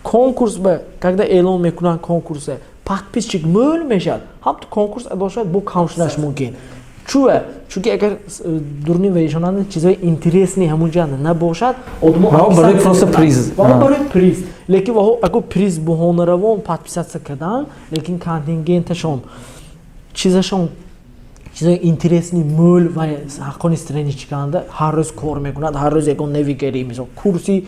Конкурс ба когда эълон мекунанд, конкурсе подписчик мӯл мешавад, ҳамту конкурс адо шавад, бо кам шудаш мумкин. Чӯа? Чунки агар дурни вешонанда чизҳои интересный ҳамунҷа набошад, одамо барои просто приз, барои приз. Лекин ваҳо аго приз буҳонаравон подписаться кардан, лекин контингенташон, чизашон, чизои интересный мӯл ва ҳаққони страничканда ҳар рӯз кор мекунад, ҳар рӯз ягон навигарӣ, мисол, курси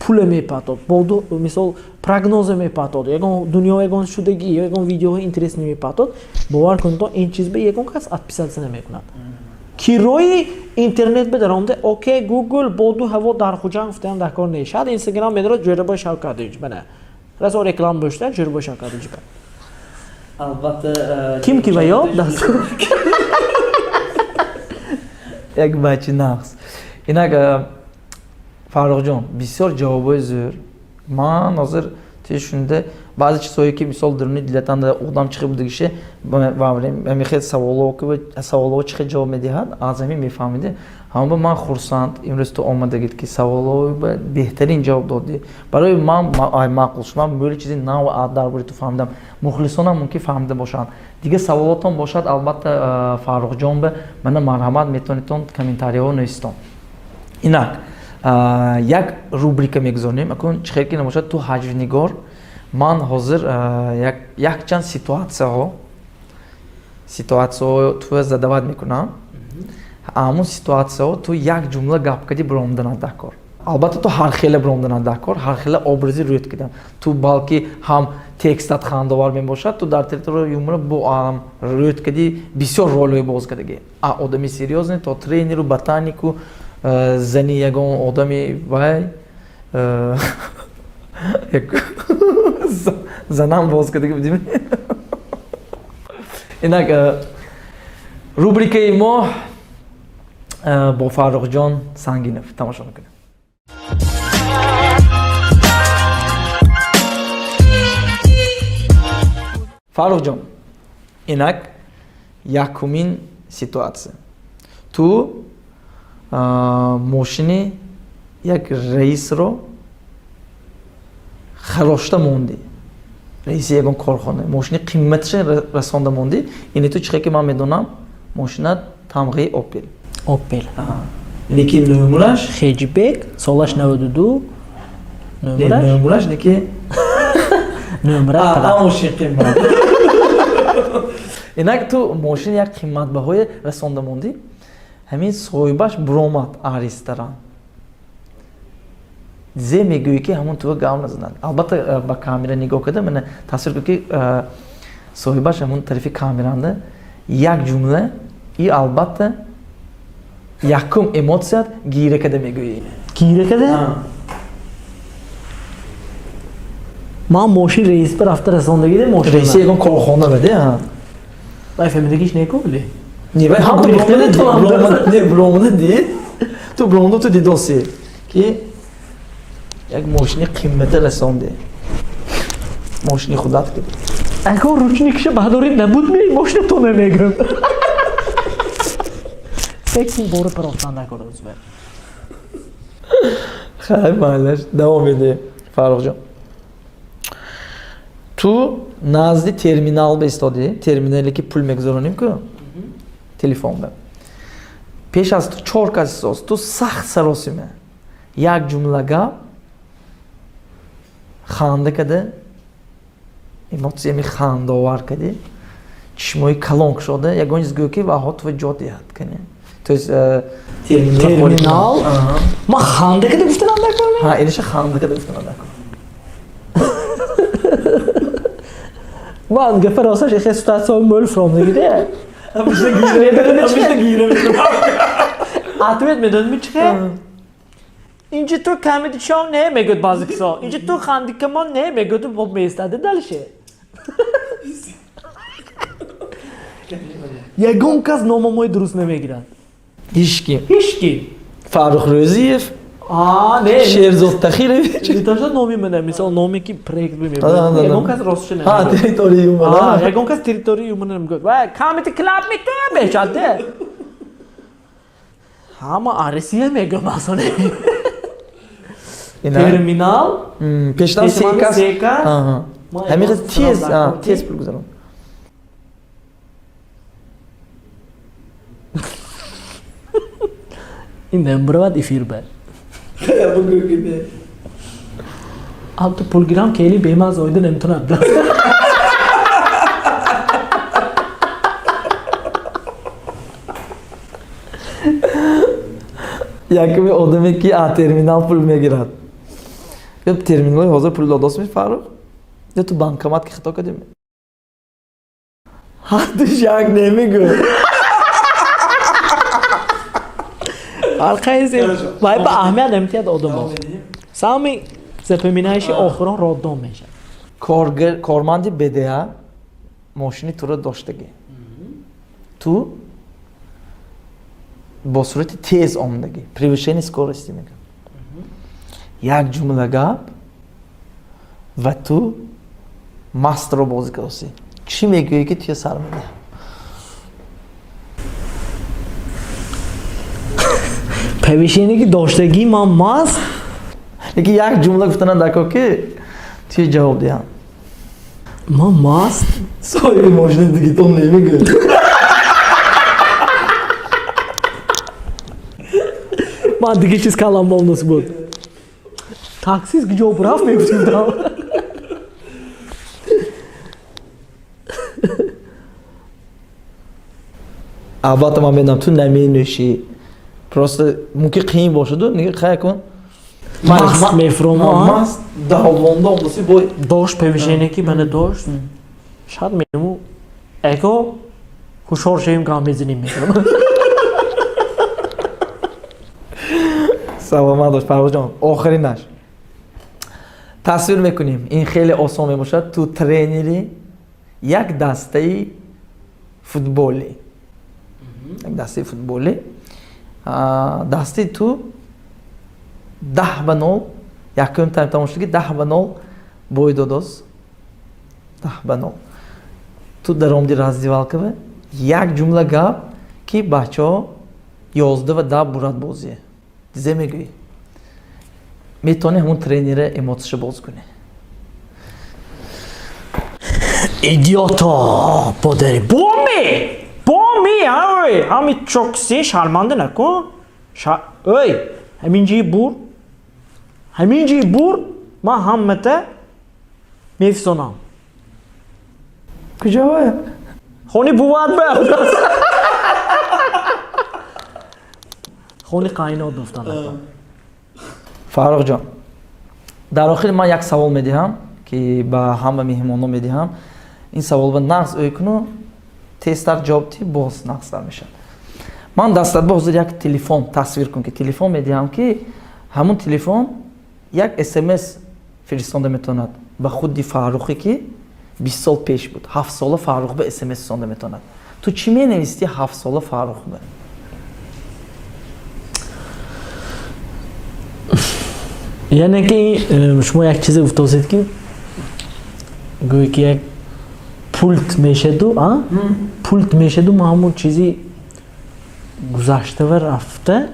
пуле мепатод, боду, мисол, прогноза мепатод, ягон дунё, ягон шудагӣ, ягон видеоҳои интересный мепатод. Бовар кунед, ин чиз ба ягон кас отписаться намекунад. Кирои интернет бедаромда, окей Гугл, боду ҳаво дар Хуҷанд гуфтаам, дар кор нест. Шояд Инстаграм медорад Ҷӯрабои Шавкатович, бана расо реклама бошта Ҷӯрабои Шавкатович. Албатта. Ким ки ва ё даст Як бачи нақс. Инак, Фаррухҷон, бисёр ҷавобҳои зӯр. Ман ҳозир ти шунда баъзе чизҳое, ки, мисол, даруни дилатанда одам чӣ хел будагише, ҳамихел саволҳо чӣ хел ҷавоб медиҳад, аз ҳамин мефаҳмиде. Ҳамба ман хурсанд, имрӯз ту омадагид, ки саволҳои беҳтарин ҷавоб додӣ. Барои ман маъқул шуд, ман бӯли чизи нав дар бораи ту фаҳмидам, мухлисонам мумкин фаҳмида бошанд. Дигар саволотон бошад, албатта, Фаррухҷон ба мана марҳамат, метавонедтон комментариҳо нависитон. Инак, як рубрика мегузорем. Акун чӣ хел ки набошад, ту ҳаҷвнигор. Ман ҳозир якчанд ситуатсияҳо туя задавать мекунам. Ҳамун ситуатсияҳо ту як ҷумла гап кардӣ, биромаданат дар кор. Албатта, ту ҳар хела биромаданат дар кор, ҳар хела образи рӯяд кардам ту, балки ҳам текстат хандовар мебошад, ту дар территорияи юмора бо рӯяд кардӣ, бисёр ролҳои боз кардагӣ, одами серьёзный то тренеру, ботанику, зани ягон одами вай, занам боз кардагӣ будем. Инак, рубрикаи мо бо Фаррухҷон Сангинов тамошо мекунем. Фаррухҷон, инак якумин ситуатсия: ту мошини як раисро харошта мондӣ, раиси ягон корхона мошини қиматаша расонда мондӣ. Ини ту, чихе ки ман медонам, мошинат тамғаи Опел. Опел. Лекин нӯмураш? Хеҷбек, солаш 92. Нӯмураш лекин Нӯмураш. Мошин қимат. Инак, ту мошини як қиматбаҳое расонда мондӣ. Ҳамин соҳибаш буромад а ресторан. Зе мегӯӣ, ки ҳамон туа гав назанад? Албатта, ба камера нигоҳ карда, мана тасвир кун, ки соҳибаш ҳамон тарафи камеранда. Як ҷумла и, албатта, якум эмоцият гира карда мегӯӣ. Гира карда? Ман мошин раис ба рафта расондагиде мошин. Раиси ягон корхона баде. Вай фаҳмидагиш неку ли? Не, вай ҳам не буромада дид. Ту буромада, ту дидоси, ки як мошини қимата расонди. Мошини худат киди. Агар ручникша баҳдорӣ набуд, ми мошина то намегӯм. Секин бора парохтан накор узва. Хай, майлаш, давом медиҳем, Фаррухҷон. Ту назди терминал баистодӣ, терминале ки пул мегузаронем ку телефон ба. Пеш аз ту чор кас истост, ту сахт саросима. Як ҷумла гап ханда када, эмоциями хандаовар кади, чишмои калон кушода, ягон чиз гӯ, ки ваҳо ту ҷо диҳад кани. То есть терминал ман ханда када гуфтанам дакор? Ҳа, инаша ханда када гуфтанам дакор. Ман гапа росташ эхе ситуатсияи мӯл фром дигиде. Ответ медонӣ чи хе? Инҷа ту comedy show не, мегӯяд баъзе кисо. Инҷа ту хандикамон не, мегӯяд, бо меистади дальше. Ягон кас номамои дуруст намегирад. Ҳички. Ҳички. Фаррух Рӯзиев. А, не. Шерзод Тахирович. Не то что номи мана, мисол номе ки проект мебарад. Ягон кас ростша намегӯяд. Территория юмора. Ягон кас территория юмора намегӯяд. Ва comedy club мету мешад. Ҳама Арисия мегӯям асоне. Терминал. Пештар се кас. Ҳамин тез, тез пул гузарон. Ин намбаравад эфир ба. Албатта, пул гирам, кели бемаз оида наметавонад. Якуми одаме ки аз терминал пул мегирад. Ё терминалҳои ҳозир пул додостми, Фаррух? Ё ту банкомат ки хато кардем? Ҳардуш як немегӯ. Фарқаизе вай ба аҳамият наметиҳад одамо. Самый запоминающий охирон роддом мешавад. Коргар, корманди БДА мошини туро доштагӣ. Ту бо суръати тез омадагӣ, превышение скорости мегӯям. Як ҷумла гап ва ту мастро бозӣ кардосӣ. Чӣ мегӯӣ, ки туя сар медиҳам? Превышение ки доштагӣ, ман маст. Лекин як ҷумла гуфтанам дар ки туя ҷавоб диҳам. Ман маст. Соҳиби мошини дигитон намегӯяд. Ман дига чиз калам бомнос буд. Таксист куҷо рафт, мегуфтим. Албатта, ман медонам, ту наменӯшӣ, просто мумкин қиин бошаду хай кун. Маст мефурома. Маст давонда омдаси бо. Дошт превышение ки мана дошт. Шад мему эко ҳушёр шавем, гам мезанем, мегӯям. Саломат бош, Фаррухҷон. Охиринаш, тасвир мекунем, ин хеле осон мебошад. Ту тренери як дастаи футболӣ, як дастаи футболӣ. Дастаи ту 10-0, якум тайм тамом шуд, ки 10-0 бой додост, 10-0. Ту даромади раздевалкава, як ҷумла гап, ки бачаҳо 11-10 бурад бозие. Дизе мегӯӣ, метавонӣ ҳамун тренера эмоцияша боз кунӣ. Идиото, подари боми боми, ой, ҳами чокси, шарманда накун. Ой, ҳамин ҷии бур, ҳамин ҷии бур, ман ҳамата мефисонам. Куҷо? Хони бувад ба хони қайнот гуфтан. Фаррухҷон, дар охир ман як савол медиҳам, ки ба ҳама меҳмонҳо медиҳам. Ин савол ба нағз ӯй куну, тезтар ҷавоб диҳӣ, боз нағзтар мешавад. Ман дастат ба ҳозир як телефон, тасвир кун, ки телефон медиҳам, ки ҳамун телефон як смс фиристонда метавонад ба худи Фаррухе, ки 20 сол пеш буд. 7-сола Фаррух ба смс фиристонда метавонад. Ту чӣ менависти 7-сола Фаррух ба? Яъне ки шумо як чизе гуфтосед, ки гӯе ки як пулт мешаду, а пулт мешаду, ма ҳамун чизи гузаштава рафта.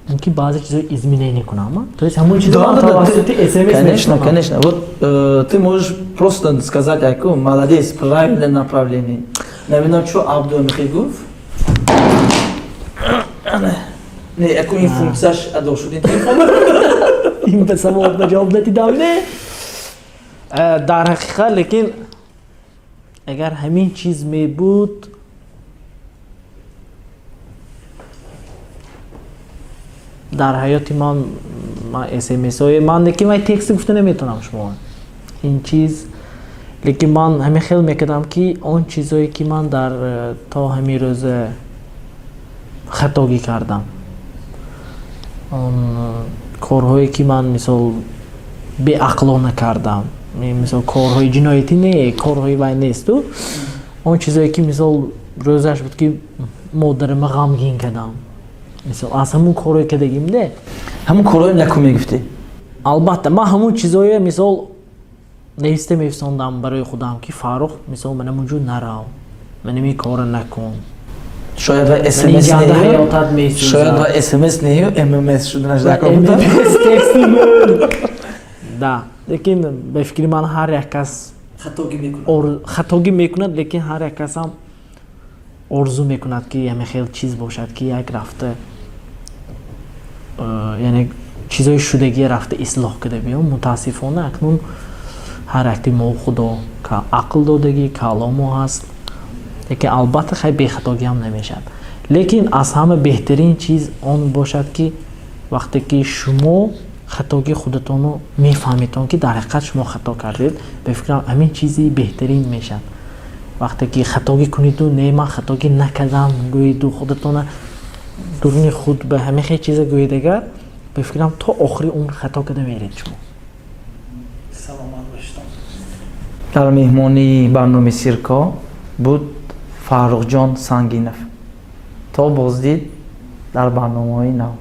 Мумкин баъзе чизо изменение кунам, то есть ҳамон чизо тавассути СМС. Конечно, конечно. Вот ты можешь просто сказать: «Айку, молодец, правильное направление». Намедонам, чо Абду михел гуфт. Не, яку ин функсияш адо шуд ин телефон. Ин ба савол ба ҷавоб надидам, не, дар ҳақиқат. Лекин агар ҳамин чиз мебуд, дар ҳаёти ман, ман смсҳои ман, лекин ман тексти гуфта наметавонам шумо ин чиз, лекин ман ҳамин хел мекардам, ки он чизое, ки ман дар то ҳамин рӯза хатогӣ кардам, он корҳое, ки ман, мисол, беақлона кардам, мисол, корҳои ҷиноятӣ не, корҳои вай несту, он чизое, ки, мисол, рӯзаш буд, ки модарама ғамгин кардам, мисол, аз ҳамун корҳое кардагим де. Ҳамун корҳои наку мегуфтӣ. Албатта, ман ҳамун чизое, мисол, нависта мефисондам барои худам, ки Фаррух, мисол, мана мунҷо нарав, ман ин кора накун. Шояд ва СМС не, шояд ва СМС не, ММС шуданаш дар Да, лекин ба фикри ман ҳар як кас хатогӣ мекунад. Хатогӣ мекунад, лекин ҳар як касам орзу мекунад, ки ҳамин хел чиз бошад, ки як рафта, яъне чизои шудагие рафта ислоҳ карда биём. Мутаассифона, акнун ҳар якти мо Худо ақл додагӣ, каломо ҳаст, лекин албатта, хай, бехатогиам намешавад. Лекин аз ҳама беҳтарин чиз он бошад, ки вақте ки шумо хатогии худатонро мефаҳметон, ки дар ҳақиқат шумо хато кардед, ба фикрам, ҳамин чизи беҳтарин мешавад. Вақте ки хатогӣ куниду «Не, ман хатогӣ накардам» гӯеду, худатона дуруни худ ба ҳамин хел чиза гӯед, агар, ба фикрам, то охири умр хато карда меред шумо. Саломат бошед. Дар меҳмонии барномаи Сирко буд Фаррухҷон Сангинов. То боздид дар барномаҳои нав.